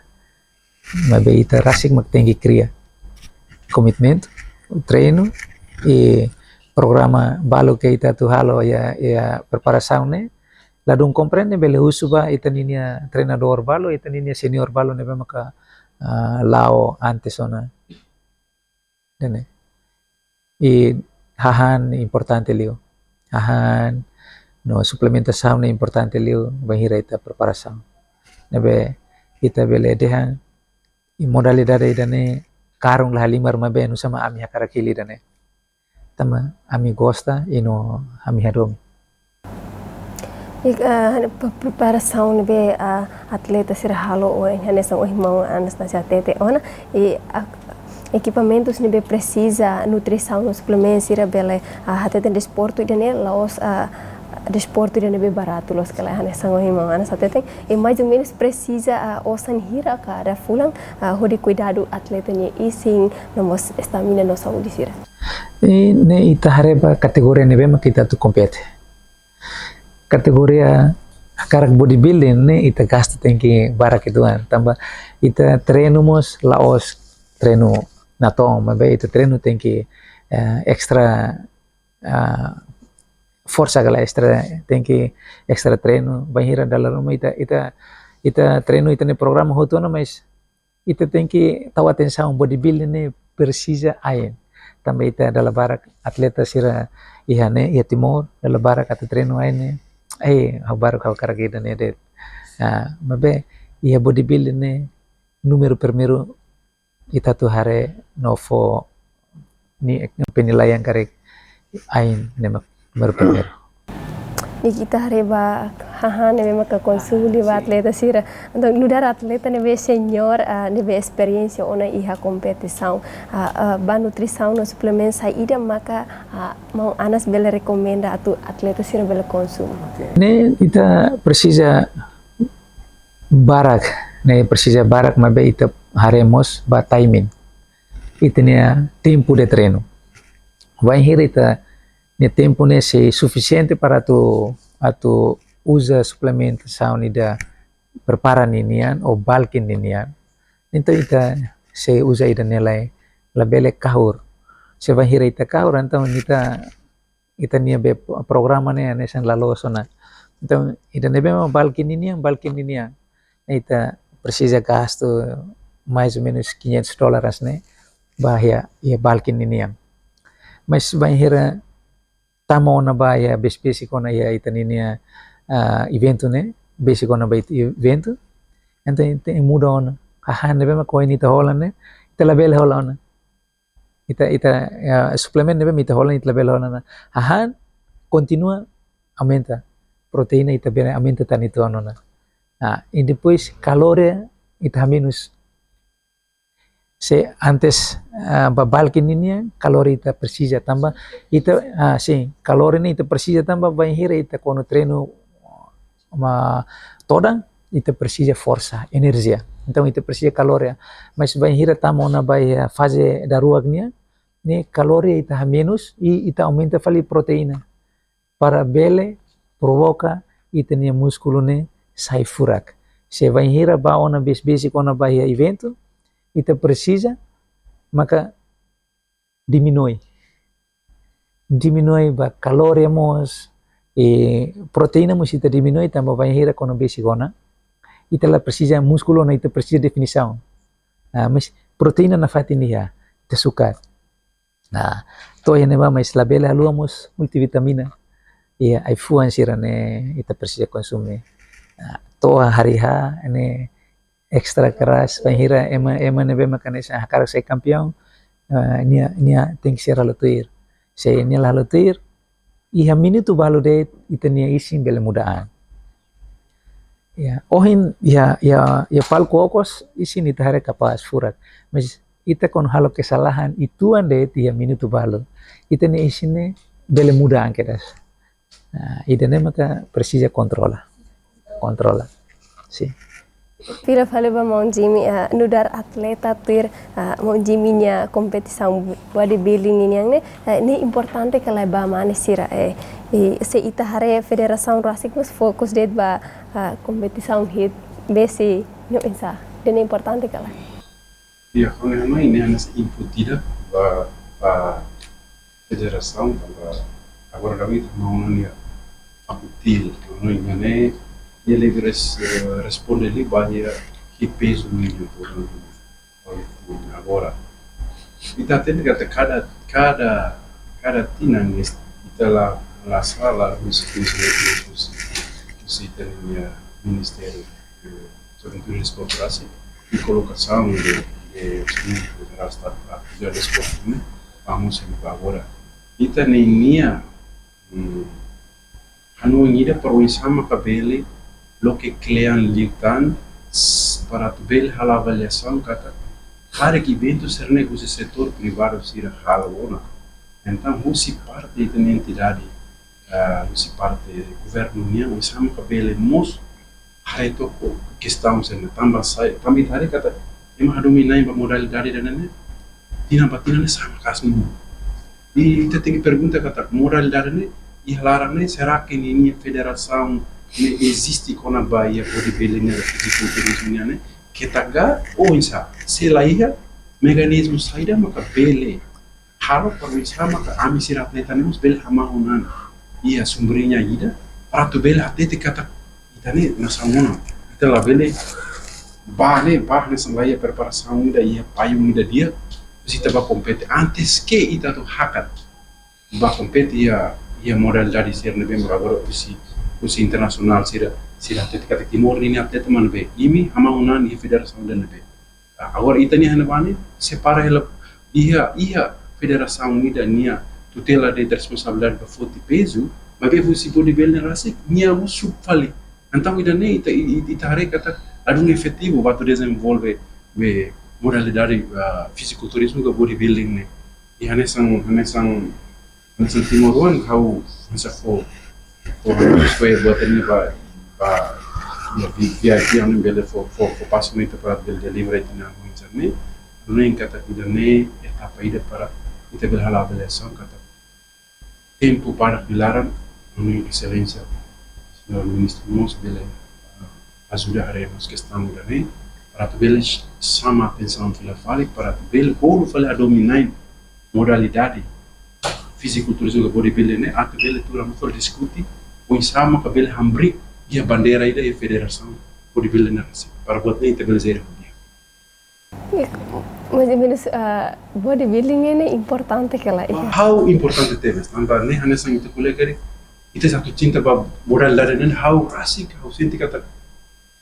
maibé ita rasik mak tenke kria. Komitmentu, treinu, i programa balu ke ita atu halo iha, iha preparasaun ne'e, ladún komprende bele husu ba ita-nia treinadór balu, ita-nia senior balu ne'ebé maka, ah, la'o antes ona. Ida-ne'e. I hahán importante liu. Hahán no suplementasaun ne'e importante liu bainhira ita preparasaun. Ne'ebé ita bele dehan i modalidade ida-ne'e karun la halimar, maibé nusá mak ami hakarak hili ida-ne'e. Tanba ami gosta i no ami hadomi. I, ah, pe-, preparasaun ne'ebé, ah, atleta sira halo ohin, hanesan ohin maun Anastasio hatete ona, i, ah, ekipamentus ne'ebé presiza, nutrisaun no suplementu sira bele, ah, hatete desportu ida-ne'e la'ós, ah, desportu ida ne'ebé baratu loos ka lae, hanesan ohin maun Anas hatete, i mais ou menus presiza, ah, osan hira kada fulan, ah, hodi kuidadu atleta nia isin, no mós estamina no saúde sira. I ne'e ita haree ba kategoria ne'ebé mak ita atu kompete. Kategoria hakarak bodybuilding ne'e ita gasta tenke barak uitoan. Tanba ita treinu mós la'ós treinu natoon, maibé ita treinu tenke, eh, extra, ah, forsa ka lae, extra, tenke extra treinu. Bainhira dala ruma ita, ita, ita treinu ita-nia programa hotu ona, mais ita tenke tau atensaun, bodybuilding ne'e presiza ain. Tanba ita dala barak atleta sira iha ne'e, iha Timor, dala barak atu treinu ain ne'e. Ai, ha'u barak ha'u hakarak ida-ne'e de'it. Ah, maibé iha bodybuilding ne'e númeru primeiru ita atu haree no fó ni penilaian karik ain ne'e mak númeru primeiru. Ita haree ba hahán ne'ebé maka konsumu de'it ba atleta sira. Entaun nu'udar atleta ne'ebé senior, ah, ne'ebé esperiénsia ona iha kompetisaun, ah, ah, ba nutrisaun no suplementu saida maka, ah, maun Anas bele rekomenda atu atleta sira bele konsumu? Ne'e ita presiza barak, ne'e presiza barak maibé ita haree mós ba timing. Ita-nia tempu de treinu. Bainhira ita-nia tempu ne'e sei sufisiente para atu, atu uza suplementasaun ida prepara ninian ou balkin ninian. Entaun ita sei uza ida-ne'e lai, labele kahur. Se bainhira ita kahur, entaun ita, ita-nia be programa ne'e hanesan la loos ona. Entaun ida ne'ebé mak balkin ninian, balkin ninian. Ita presiza gastu mais ou menus quinhentos dólares ne'e ba iha, iha balkin ninian. Mas bainhira tama ona ba iha besik-besik ona iha ita ninia, ah, eventu ne'e, besik ona ba ita eventu. Entaun ita muda ona. Hahán ne'ebé mak ohin ita hola ne'e, ita labele hola ona. Ita, ita, ya, suplementu ne'ebé mak ita hola ne'e, ita labele hola ona. Hahán kontinua aumenta. Proteína ita bele aumenta tan ita ona. Ah, i depois kalória ita hamenus. Se antes, ah, ba balkin ninian, kalória ita presiza tanba, ita, ah, sin, kalória ne'e ita presiza tanba bainhira ita kuandu treinu mak todan, ita presiza forsa, enerjia. Entaun ita presiza kalória. Mas bainhira tama ona ba iha faze daruak nian, ne'e kalória ita hamenus, i ita aumenta fali proteína. Para bele provoka ita-nia múskulu ne'e sai furak. Se bainhira ba ona besik-besik ona ba iha eventu, ita presiza maka diminui. Diminui ba kalória mós, i proteína mós ita diminui tanba bainhira kuandu besik ona, ita la presiza múskulu ona, ita presiza definisaun. Ah, mas proteína nafatin iha, ita sukat. Nah, to'o iha ne'ebá, mas labele haluha mós multivitamina. Iha ai-fuan sira ne'e ita presiza konsume. Nah, to'o hariha ne'e ekstra keras, bainhira ema, ema ne'ebé maka hanesan hakarak sai kampiaun, eh, nia, nia tenke ser halo tuir. Se nia la halo tuir, iha minutu balu de'it ita-nia isin bele muda an. Ya, ohin, ya, ya, ya palku okos, isin ita haree kapás furak. Mas ita kuandu halo kesalahan uitoan de'it iha minutu balu, ita-nia isin ne'e bele muda an kedas. Nah, ida-ne'e maka presiza kontrola. Kontrola. Sin. Fila fali ba maun Jimmy, eh, nu'udar atleta tuir, eh, maun Jimmy nia kompetisaun bodybuilding ninian ne'e, eh, ne'e importante ka lae ba mane sira, eh, i se ita haree federasaun rasik mós fokus de'it ba, eh, kompetisaun hiit besi, no insa, ida-ne'e importante ka lae? Ya, ha'u hanoin ne'e hanesan input ida ba, ba federasaun, tanba agora daudaun ita maun nia fakutil, maun nia ne'e, nia lebih res-, eh, responde liu ba iha pezu médiu agora. Ita hatene katak kada, kada, kada tinan ita la, la sala, husi, husi, husi, husi ita-nia ministériu, eh, Juventude Desportu rasik, i kolokasaun de, de Sekretaria Jerál Estadu ba Desportu ne'e, vamos em agora. Ita-nia, hmm, hanoin ida para oinsá maka bele loke kle'an liután, s-, para atu bele halo avaliasaun katak karik eventu sira-ne'e husi setór privadu sira halo ona. Entaun, husi parte ita-nia entidade, ah, husi parte governu nian, oinsá maka bele mós haree took kestaun sira-ne'e, tanba sai, tanba ita haree katak ema hadomi-na'in ba modalidade ida-ne'e, tinan ba tinan ne'e sa'e maka'as liu. I ita tenke pergunta katak modalidade ne'e, iha laran ne'e, será que ninia federasaun ne'e eziste kona-ba iha bodybuilding ne'e, fisikulturizmu nian ne'e, ketak ka oinsá? Se la iha, mekanizmu saida maka bele halo para oinsá maka ami sira atleta ne'e mós bele hamahon an iha sombriña ida, para atu bele hatete katak ita ne'e nasaun ona. Ita labele bá ne'e, bá hanesan la iha preparasaun ida, iha payung ida di'ak, depois ita bá kompete. Antes ke ita atu hakat bá kompete iha, iha modalidade sira ne'ebé mak agora husi, husi internasionál sira, sira hatete katak Timor ninia atleta mak ne'ebé. Imi hamahon an iha federasaun ida ne'ebé. Ah, agora ita-nia iha ne'ebá ne'e, separa hela, iha, iha federasaun ida nia tutela de'it responsabilidade ba foti pezu, Maibé husi bodybuilding rasik, nia mós subu fali. Entaun ida-ne'e ita, ita, ita haree katak ladún efetivu ba atu dezenvolve be modalidade, ah, fisikulturizmu ka bodybuilding ne'e. I hanesan, hanesan, hanesan timoroan ha'u hanesan fó, fó, fó buat ne'e ba, ba, ya, vi-, V I P yang bele fó, fó, fó pasu ne'e ita para bele deliver ita-nia hanesan ne'e. Nune'e katak ida-ne'e etapa ida para ita bele halo avaliasaun katak tempu badak nia laran, nune'e Exelénsia Señór Ministru mós bele, ah, ajuda haree mós kestaun ida-ne'e, para atu bele sh-, xama atensaun fila fali, para atu bele bolu fali hadomi na'in modalidade fisikulturizmu ka bodybuilding ne'e, atu bele tuur hamutuk diskute, oinsá maka bele hamriik iha bandeira ida iha federasaun bodybuilding ne'e rasik. Para buat ne'e ita bele jere ho di'ak. Ya, mais ou menos, ah, bodybuilding ne'e importante ka lae? Ha'u importante tebes, tanba ne'e hanesan ita ko'alia karik, ita atu cinta ba modalidade ne'e, ha'u rasik, ha'u sente katak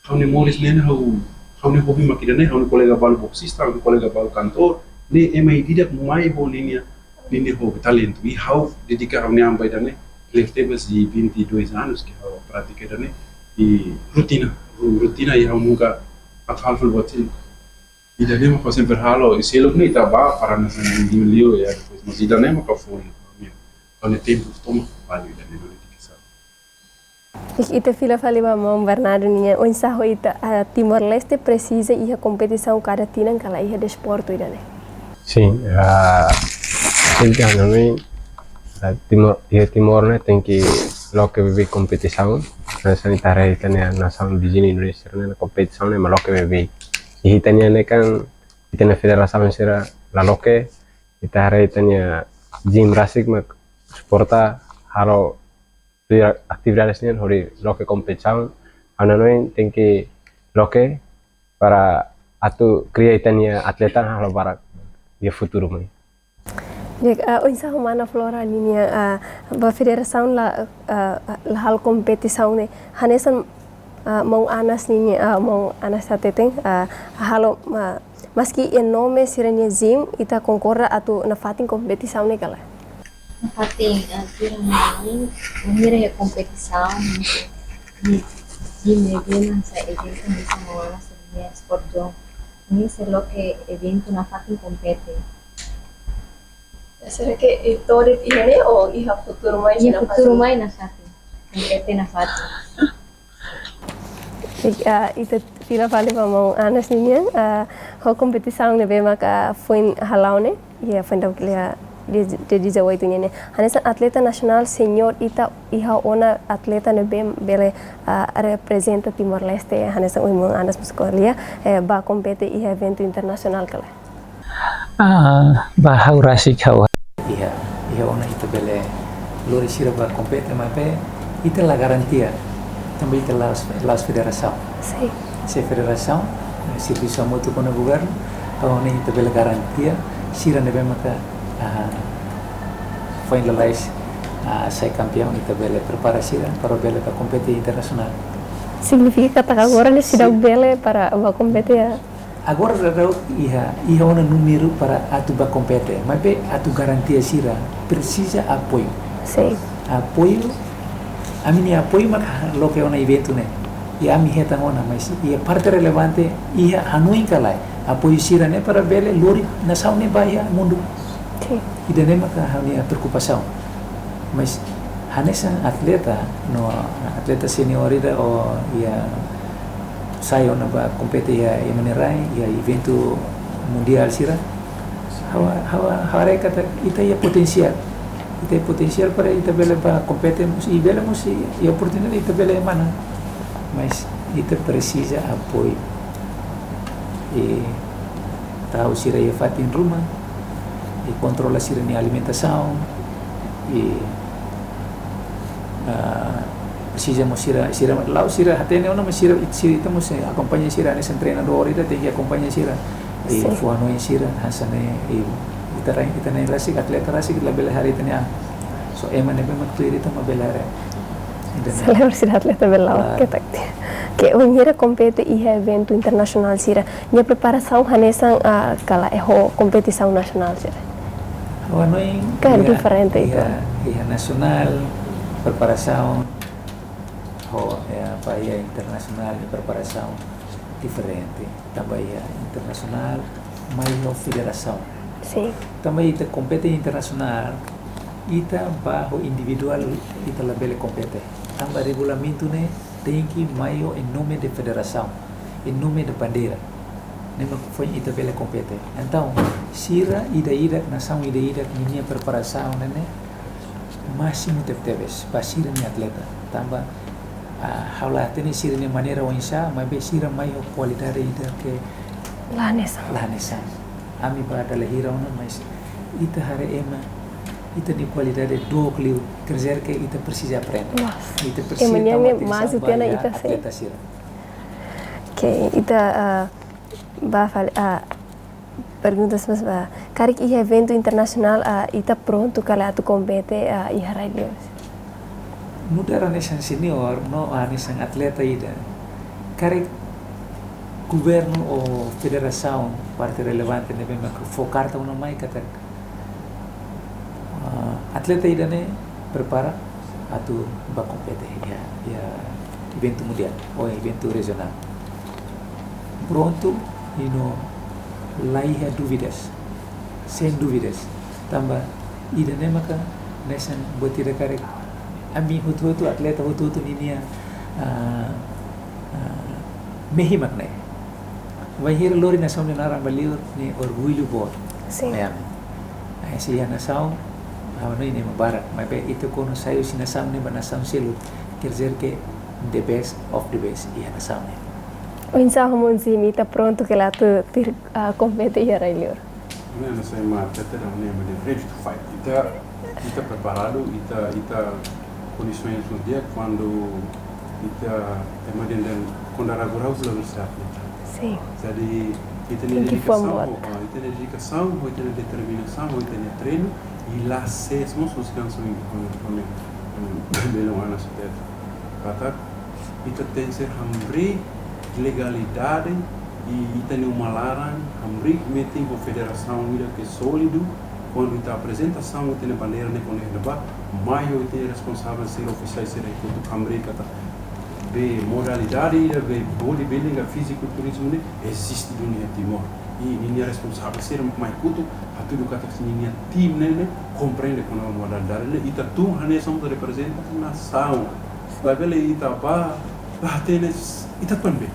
ha'u-nia moris ne'e, ha'u, ha'u-nia hobi mak ida-ne'e, ha'u-nia kolega balu boksista, ha'u-nia kolega balu kantór, ne'e ema ida-idak mai ho ninia, ninia hobi, talentu. I ha'u dedika ha'u-nia an ba ida-ne'e, kleur tebes de vinte e dois anos ke ha'u pratika ida-ne'e, i rotina, ru-, rotina i ha'u nunka atu halo fali buat seluk. Ida-ne'e mak ha'u sempre halo, i seluk ne'e ita bá para hanesan liuliu, ya, depois, mas ida-ne'e mak ha'u foin, ya. Ha'u-nia tempu tomak balu ida-ne'e, no dedikasaun. Ita fila fali ba maun Bernardo nian, oinsá ho ita, ah, Timor-Leste presiza iha kompetisaun kada tinan ka lae iha desportu ida-ne'e? Sin, ah, sin ka nami, ah, Timor, iha Timor ne'e tenke loke beibeik kompetisaun. Hanesan ita haree ita-nia nasaun viziñu Indonézia ne'e kompetisaun ne'e mak loke beibeik. I ita-nia ne'e kan, ita-nia federasaun sira la loke, ita haree ita-nia gym rasik mak suporta halo atividades nian hodi loke kompetisaun, ha'u hanoin tenke loke para atu kria ita-nia atleta halo barak iha futuru mai. Di'ak, ah, oinsá ho mana Flora ninia, ah, ba federasaun la, ah, la halo kompetisaun ne'e, hanesan, ah, maun Anas ninia, ah, maun Anas hateten, ah, halo, ah, maski iha nome sira-nia gym, ita konkorda atu nafatin kompetisaun ne'e ka lae? Nafatin, eh, sira-nia na'in, bainhira iha kompetisaun, ni, ni, ni, ni, sa eventu, ni, sa maun Anas ninia sport zone. Ni, sei loke eventu nafatin kompete. Será que ita-nia iha ne'e ou iha futuru mai? Iha futuru mai nafatin. Kompete nafatin. I, ah, ita fila fali ba maun Anas nian, ah, ho kompetisaun ne'ebé maka foin hala'o ne'e, iha foin daudaun iha dia, dia dezoito nian ne'e. Hanesan atleta nasionál seniór ita iha ona atleta ne'ebé bele, ah, reprezenta Timor-Leste, hanesan ohin maun Anas mós ko'alia, eh, bá kompete iha eventu internasionál ka lae? Ah, ba ha'u rasik ha'u. Iha, iha ona ita bele lori sira bá kompete maibé ita la garantia. Tanba ita la'ós, la'ós federasaun. Sin. Se federasaun, eh, servisu hamutuk ho governu, ha'u hanoin ita bele garantia sira ne'ebé maka, ah, foin lalais, ah, sai kampiaun, ita bele prepara sira para bele bá kompete internasionál. Signifika katak agora ne'e seidauk bele para bá kompete ya? Agora daudaun iha, iha ona númeru para atu bá kompete, maibé atu garantia sira presiza apoiu. Sin. Apoiu, ami-nia apoiu mak loke ona eventu ne'e. I ami hetan ona, mas iha parte relevante, iha hanoin ka lae apoiu sira-ne'e para bele lori nasaun ne'e bá iha mundu. Sin. Ida-ne'e maka ha'u-nia preokupasaun. Mas hanesan atleta, no atleta seniór ida ou iha sai ona bá kompete iha, iha ema nia rai, iha eventu mundiál sira. Ha'u, ha'u, ha'u haree katak ita iha potensiál. Ita iha potensiál para ita bele bá kompete mós, i bele mós iha oportunidade ita bele manán. Mas ita presiza apoiu. I tau sira iha fatin ruma, i kontrola sira-nia alimentasaun, i, ah, presiza mós sira, sira, la'ós sira hatene ona, mas sira, sira ita mós akompaña sira, hanesan treinadór ita tenke akompaña sira, i, sin, fó hanoin sira, hanesan ne'e, i, ita rai, ita na'in rasik, atleta rasik, labele haree ita-nia an. Só ema ne'ebé mak tuir ita mak bele haree. Ida-ne'e. Selebrasi atleta bele la'o. Klaru. Ketak. Ke bainhira kompete iha eventu internasionál sira, nia preparasaun hanesan, ah, ka lae ho kompetisaun nasionál sira? Ha'u hanoin ka iha, diferente iha, itu? Iha nasionál, Preparasaun ho, eh, ba iha internasionál, iha preparasaun diferente. Tanba iha internasionál mai ho federasaun. Sin. Tanba ita kompete internasionál, ita ba ho individuál, ita labele kompete. Tanba regulamentu ne'e tenke mai ho em nome de federasaun, em nome de bandeira. Ne'e mak foin ita bele kompete. Entaun, sira ida-idak, nasaun ida-idak, ninia preparasaun ne'e, ne'e másimu tebetebes ba sira-nia atleta. Tanba, ah, ha'u la hatene sira-nia maneira oinsá, maibé sira mai ho kualidade ida ke la hanesan. La hanesan. Ami ba dala hira ona, mas ita haree ema, ita-nia kualidade dook liu, quer dizer que ita presiza aprende. Mas, ita presiza ema nian toma atensaun ba ita iha atleta sira. Oke, ita, ah, ba fali, ah, perguntas mós ba. Karik iha eventu internasionál, ah, ita prontu ka lae atu kompete, ah, iha rai-liur? Nu'udar hanesan senior, no hanesan atleta ida. Karik governu ou federasaun, parte relevante ne'ebé mak fó karta ona mai katak, ah, atleta ida-ne'e prepara atu ba kompete iha, iha eventu mundiál ou eventu rejionál. Prontu, i no la iha dúvidas, sem dúvidas. Tanba ida-ne'e maka hanesan buat ida karik ami hotu-hotu, atleta hotu-hotu ninia, ah, ah, mehi mak ne'e. Bainhira lori nasaun nia naran ba liur ne'e orgullu boot. Sin. Ne'e ami. Ai, se iha nasaun, ha'u hanoin ne'e mak barak, maibé ita kuandu sai husi nasaun ne'e ba nasaun seluk, quer dizer que the best of the best iha nasaun ne'e. Oinsá ho maun Zimi, ita prontu ka lae atu tuir, ah, kompete iha rai-liur? Ne'e, hanesan ema atleta ida-ne'e, ema ida ready to fight. Ita, ita preparadu, ita, ita kondisaun ne'e di'ak kuandu ita ema ida-ne'e kuandu agora ha'u la bisa atleta. Sin. Jadi, ita-nia dedikasaun, ah, ita-nia dedikasaun, ita-nia determinasaun, ita-nia treinu, i la ses mós husi kansaun, bele ona suteta. Katak, ita tenke ser hamriik legalidade, i ita-nia uma laran, hamriik metin ho federasaun ida ke sólidu, kuandu ita aprezentasaun ita-nia bandeira ne'e kuandu iha ne'ebá, mai ho ita-nia responsavel sira, ofisiál sira, kotuk hamriik katak be modalidade ida be bodybuilding ka fisikulturizmu ne'e eziste duni iha Timor. I ninia responsavel sira mai kotuk, hatudu katak ninia tim ne'e, ne'e komprende kona-ba modalidade ne'e, ita tun hanesan ita reprezenta nasaun. Labele ita ba, ba tenis, ita tuan be.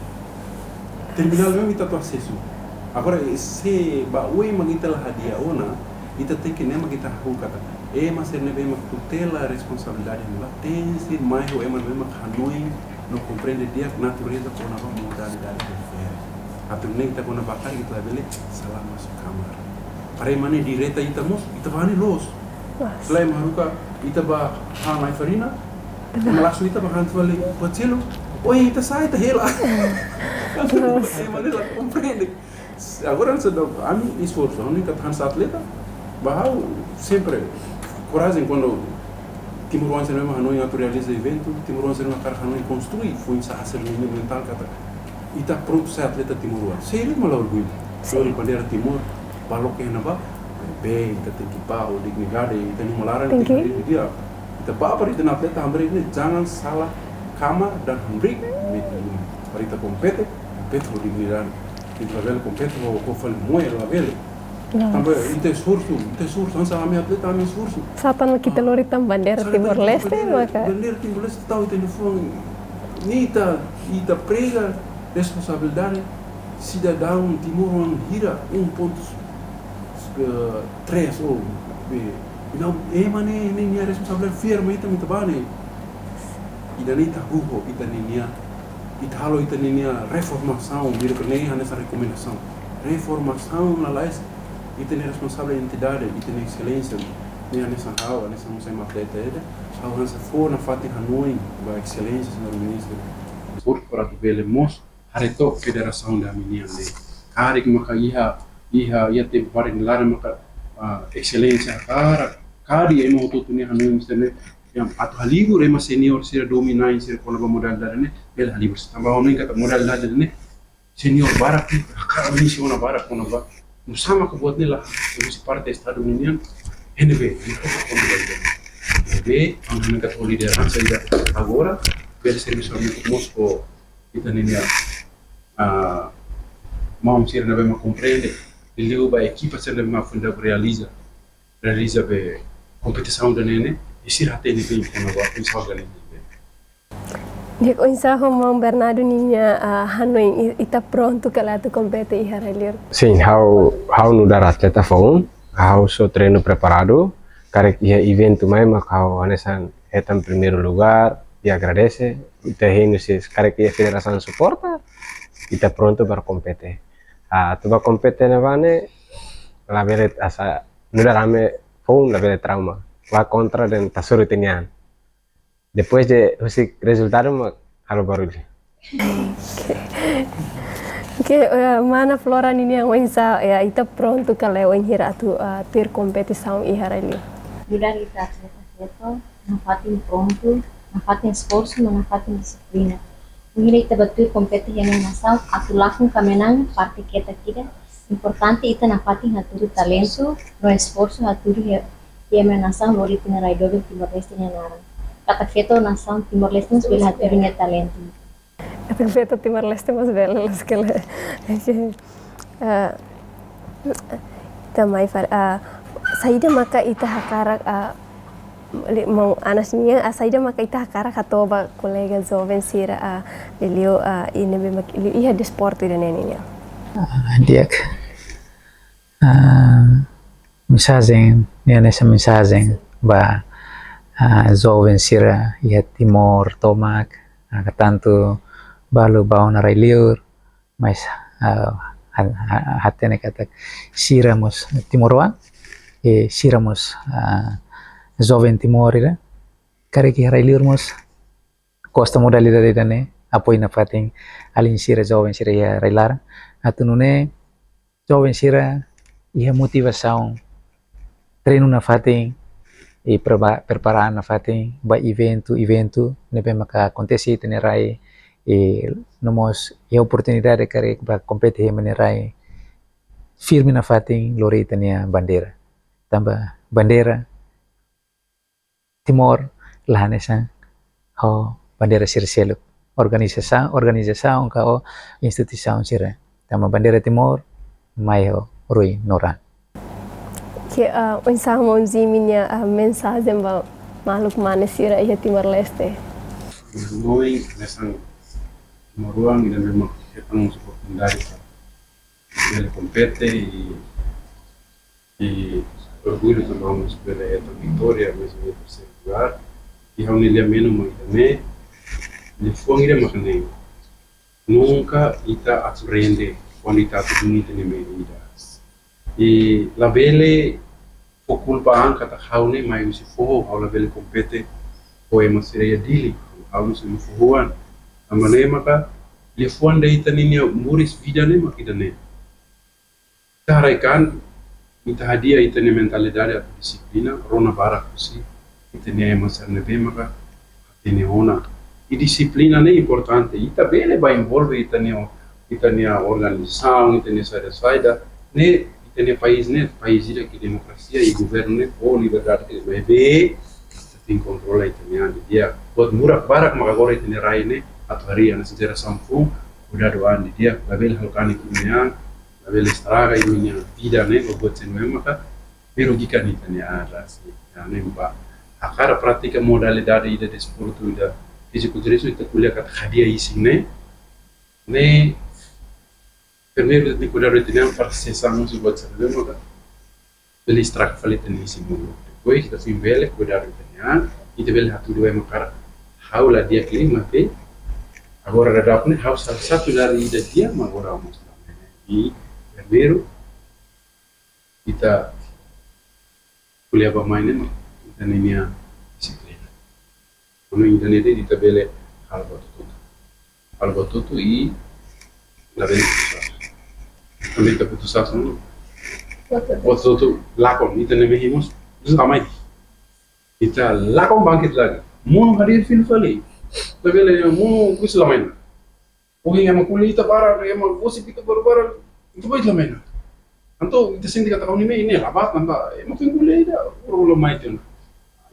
Terminál mesmu ita atu asesu. Agora, eh, se ba oin mak ita la hadi'a ona, ita tenke ne'e mak ita hahú katak. Ema sira ne'ebé mak tutela responsabilidade ne'e la tenke mai ho ema ne'ebé mak hanoin no komprende di'ak natureza kona-ba modalidade refere. Atu nune'e ita kuandu ba karik ita labele sala masu kamar. Para ema ne'e direta ita mós, ita ba ne'e loos. Mas. Selain ema haruka ita ba han ai-farina, ema lasu ita ba han fali buat seluk. Oh, ita sai, ita hela. Ema ne'e la komprende. Agora, se da, ami esforsu, ami ka hanesan atleta, ba ha'u sempre korajen kuandu timoroan sira ne'ebé mak hanoin atu realiza eventu, timoroan sira ne'ebé mak hakarak hanoin konstrui, foin-sa'e sira-nia mentál katak ita prontu sai atleta timoroan. Sériu mak la orgullu. Sin. Lori bandeira Timor, ba loke iha ne'ebá, be, ita tenke ba ho dignidade, ita-nia uma laran tenke, tenke di'ak. Ita ba para ita-nia atleta hamriik ne'e, jangan salah kamar dan hamriik metin. Para ita kompete, kompete ho dignidade. Ita labele kompete ho, ho fali moe, labele. Tanba ita esforsu, ita esforsu, hanesan ami atleta, ami esforsu. Sá tan mak ita lori tan bandeira Timor-Leste, bandeira, maka bandeira Timor-Leste tau ita-nia fuan. Ne'e ita, ita prega responsabilidade sidadaun timoroan hira um ponto, eh, três ou, eh, não, ema ne'e, ne'e nia responsabilidade firme, ita, ita ba ne'e. Ida-ne'e ita hahú, ita ninia, ita halo ita ninia reformasaun, vira ke ne'e hanesan rekomendasaun. Reformasaun lalais, ita-nia responsavel entidade, ita-nia exelénsia, ne'e hanesan ha'u, hanesan mós ema atleta ida, ha'u hanesan fó nafatin hanoin ba exelénsia, señór ministru. Por, para atu bele mós, haree took federasaun ida ami-nian ne'e. Karik maka iha, iha, iha tempu barak nia laran maka, ah, exelénsia hakarak, karik ema hotu-hotu nia hanoin mesti ne'e, yang atu halibur ema senior sira dominan sira kona-ba modalidade ne'e, bele halibur. Tanba ha'u hanoin katak modalidade ne'e, senior barak ne'e, hakarak misi ona barak kona-ba. Nusá maka buat ne'e la, husi parte Estadu nian, N B, ne'e kona-ba. Be, ami hakarak lideransa ida agora, bele servisu ami mós ho ita-nia, ah, maun sira ne'ebé mak komprende, liuliu ba ekipa sira ne'ebé mak foin daudaun realiza, realiza be kompetisaun ida-ne'e, i sira hatene bem kona-ba oinsá organiza be. Di'ak, oinsá ho maun Bernardo ninia, ah, hanoin, i-, ita prontu ka lae atu kompete iha rai-liur? Sin, ha'u, ha'u nu'udar atleta foun, ha'u só treinu preparadu, karik iha eventu mai mak ha'u hanesan hetan primeiru lugar, i agradese, ita hein husi karik iha federasaun suporta, ita prontu para kompete. Ah, atu ba kompete ne'ebá ne'e, labele asa, nu'udar ami foun labele trauma, ba kontra dehan tasoru ita-nia an. Depois de husi rezultadu mak halo barullu. Oke. Oke, eh, mana Flora ninia oinsá, ya, ita prontu ka lae wainhira atu, eh, tuir kompetisaun iha rai-liur? Nu'udar ita atleta feto, nafatin prontu, nafatin esforsu, no nafatin dixiplina. Wainhira ita ba tuir kompete iha ema nia nasaun, atu lakon ka manán, parte ketak ida, importante ita nafatin hatudu talentu, no esforsu hatudu iha, iha ema nia nasaun lori ita-nia rai doben Timor-Leste nia naran. Katak feto nasaun Timor-Leste mós bele hatudu nia talentu. Katak feto Timor-Leste mós bele, loos ka lae. Oke. Ah, ita mai fali, ah, saida maka ita hakarak, ah, li-, maun Anas nian, ah, saida maka ita hakarak hato'o ba kolega joven sira, ah, liuliu, ah, iha ne'ebé mak, liuliu iha desportu ida-ne'e nian? Ah, di'ak. Ah, mensajen, nia hanesan mensajen ba, ah, joven sira iha Timor tomak, ah, tantu balu ba ona rai-liur, mas, ah, ha-, ha-, hatene katak sira mós timoroan, i sira mós, ah, joven Timor ida, karik iha rai-liur mós gosta modalidade ida-ne'e, apoiu nafatin alin sira, joven sira iha rai-laran, atu nune'e joven sira iha motivasaun, treinu nafatin, i preba-, prepara nafatin ba eventu, eventu ne'ebé maka akontese iha ita-nia rai, i no mós iha oportunidade karik ba kompete iha ema nia rai, firme nafatin lori ita-nia bandeira. Tanba bandeira Timor la hanesan ho bandeira sira seluk, organizasaun, organizasaun ka ho instituisaun sira. Tanba bandeira Timor mai ho ruin no raan. Oke, ah, oinsá maun Jimmy nia, ah, mensajen ba maluk mane sira iha Timor-Leste? Maun, hanesan timoroan ida ne'ebé mak hetan oportunidade para bele kompete i, i orgullu tanba mós bele hetan vitória, mais ou menos terseiru lugar. I ha'u-nia lia-menon mak ida-ne'e, liafuan ida mak ne'e: nunka ita atu rende kuandu ita atu duni ita-nia mehi ida. I labele fó kulpa an katak ha'u ne'e mai husi foho, ha'u labele kompete ho ema sira iha Dili, ha'u mós ema foho an. Tanba ne'e maka liafuan ida ita ninia moris vida ne'e mak ida-ne'e. Ita haraik an, ita hadi'a ita-nia mentalidade atu dixiplina, rona barak husi ita-nia ema sira ne'ebé maka hatene ona. I dixiplina ne'e importante. Ita bele ba envolve ita-nia, ita-nia organizasaun, ita-nia saida-saida. Ne'e, ita-nia país ne'e, país ida ke demokrasia i governu ne'e fó liberdade ke maibé ita tenke kontrola ita-nia an didi'ak. Buat murak barak maka agora ita-nia rai ne'e atu harii, hanesan jerasaun foun, kuidadu an didi'ak, labele halo kanek imi-nia an, labele estraga imi-nia vida ne'e, ba buat sira ne'ebé maka merugikan ita-nia an rasik. Ne'e ba hakarak pratika modalidade ida desportu ida fizikul-kulturál, ita ko'alia katak hadi'a isin ne'e. Ne'e primeiru ita tenke kuidadu ita-nia an para sesang husi buat sira ne'ebé maka bele estraga fali ita-nia isin-lolon. Depois ita foin bele kuidadu ita-nia an, ita bele hatudu ba ema karik: ha'u la di'ak liu, maibé agora daudaun ne'e ha'u salah satu dari ida di'ak, mas agora ha'u mós la mai. I primeiru ita ko'alia ba mai ne'e mak ita ninia dixiplina. Kuandu ida-ne'e de'it ita bele halo buat hotu-hotu. Halo buat hotu-hotu i labele putus asa. Kuandu ita putus asa, no? Buat hotu-hotu lakon, ita-nia mehi mós la mai. Ita lakon bangkit lagi. Monu hadeer fila fali. Labele monu depois la mai. Ohin ema ko'alia ita barak, ema gosip ita barak-barak, ita bá la mai ona. Entaun ita sente katak ha'u-nia mehi ne'e la bá tanba ema foin ko'alia ida, baru la mai tiha ona.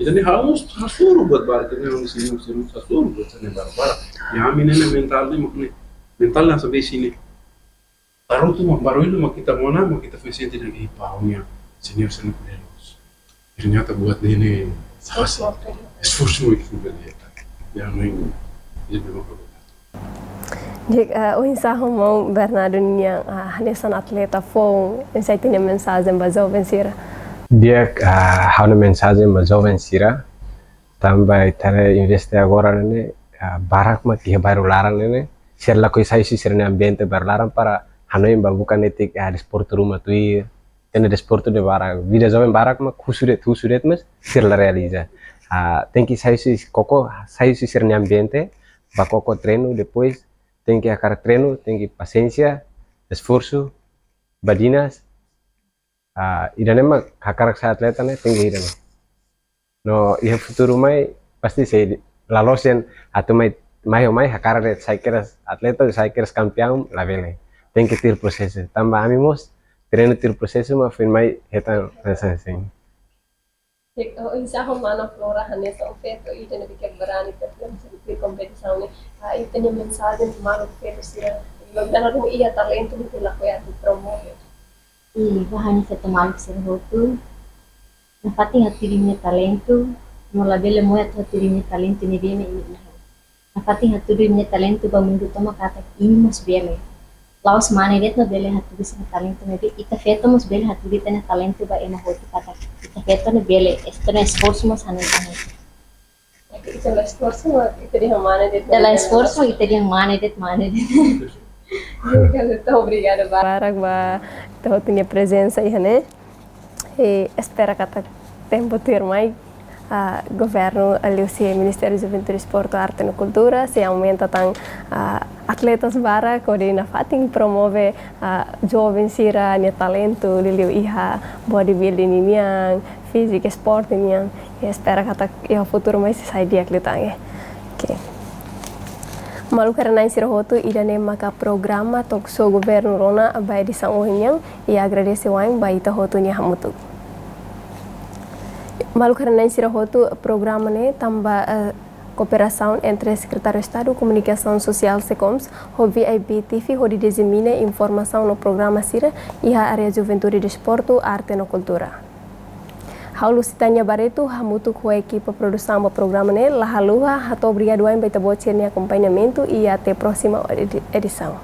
Ita-nia ha'u mós hasoru buat barak, ita-nia ha'u-nia sira, sira mós hasoru buat sira-ne'e barak-barak. Ya, ami ne'e mentál ne'e mak ne'e. Mentál ne'e sampai sini. Baru tu mak, baru itu mak ita mona, mak ita fez sente dehan, "Ih, pau nia, senior senior pelos." Ternyata buat ne'e ne'e, esforsu, esforsu mak ita fez. Ya, ne'e, ita memang Di'ak, eh, oinsá ho maun Bernardo nian, eh, hanesan atleta foun, oinsá ita-nia mensajen ba joven sira? Di'ak, eh, ha'u-nia mensajen ba joven sira, tanba ita haree investe agora ne'e, eh, barak mak iha bairru laran ne'e, sira lakohi sai husi sira-nia ambiente bairru laran para hanoin ba buka netik, eh, desportu ruma tuir, ita-nia desportu ne'e barak, vida joven barak mak husu de'it, husu de'it mas sira la realiza. Ah, tenke sai husi koko, sai husi sira-nia ambiente, ba koko treinu, depois tenke hakarak treinu, tenke pasiénsia, esforsu, badinas. Ah, ida-ne'e mak hakarak sai atleta ne'e, tenke ida-ne'e. No, iha futuru mai, pasti sei di-, laloos dehan atu mai, mai ho mai, hakarak de'it sai kedas atleta, sai kedas kampiaun, labele. Tenke tuir prosesu. Tanba ami mós, treinu tuir prosesu, mak foin mai hetan hanesan ne'e. Di'ak, oh, oinsá ho mana Flora hanesan feto ida ne'ebé ke barani, ke barani tuir kompetisaun ne'e. Ah, ita-nia mensajen ba maluk feto sira, logo dala ruma iha talentu ne'ebé lakohi atu promove. I ba ha'u-nia feto maluk sira hotu, nafatin hatudu imi-nia talentu, no labele moe atu hatudu imi-nia talentu ne'ebé mak imi iha. Nafatin hatudu imi-nia talentu ba mundu tomak katak imi mós bele. La'ós mane de'it mak bele hatudu sira-nia talentu ne'ebé, ita feto mós bele hatudu ita-nia talentu ba ema hotu katak ita feto ne'e bele, ita-nia esforsu mós hanesan ne'e. Ita la esforsu, ita dehan mane de'it. Ita la esforsu, ita dehan mane de'it, mane de'it. Obrigada, obrigada barak ba ita hotu nia prezensa iha ne'e. I espera katak tempu tuirmai, ah, governu liuhusi Ministériu Juventude, Desportu, Arte no Kultura sei aumenta tan, ah, atletas barak hodi nafatin promove, ah, joven sira-nia talentu, liuliu iha bodybuilding nian, fíziku, esporte nian. I espera katak iha futuru mai sei sai di'ak liután, eh. Oke. Maluk sira-na'in sira hotu, ida-ne'e maka programa talk show governu rona ba edisaun ohin nian, i agradese wa'in ba ita hotu nia hamutuk. Maluk sira-na'in sira hotu, programa ne'e tanba, eh, kooperasaun entre Sekretáriu Estadu Komunikasaun Sosiál, SEKOMS, ho V I B T V hodi disemina informasaun no programa sira iha área juventude, desportu, arte no kultura. Ha'u Lusitania Barreto, hamutuk ho ekipa produsaun ba programa ne'e, la haluha hato'o obrigadu wa'in ba ita-boot sira-nia akompañamentu i até próxima edi-, edisaun.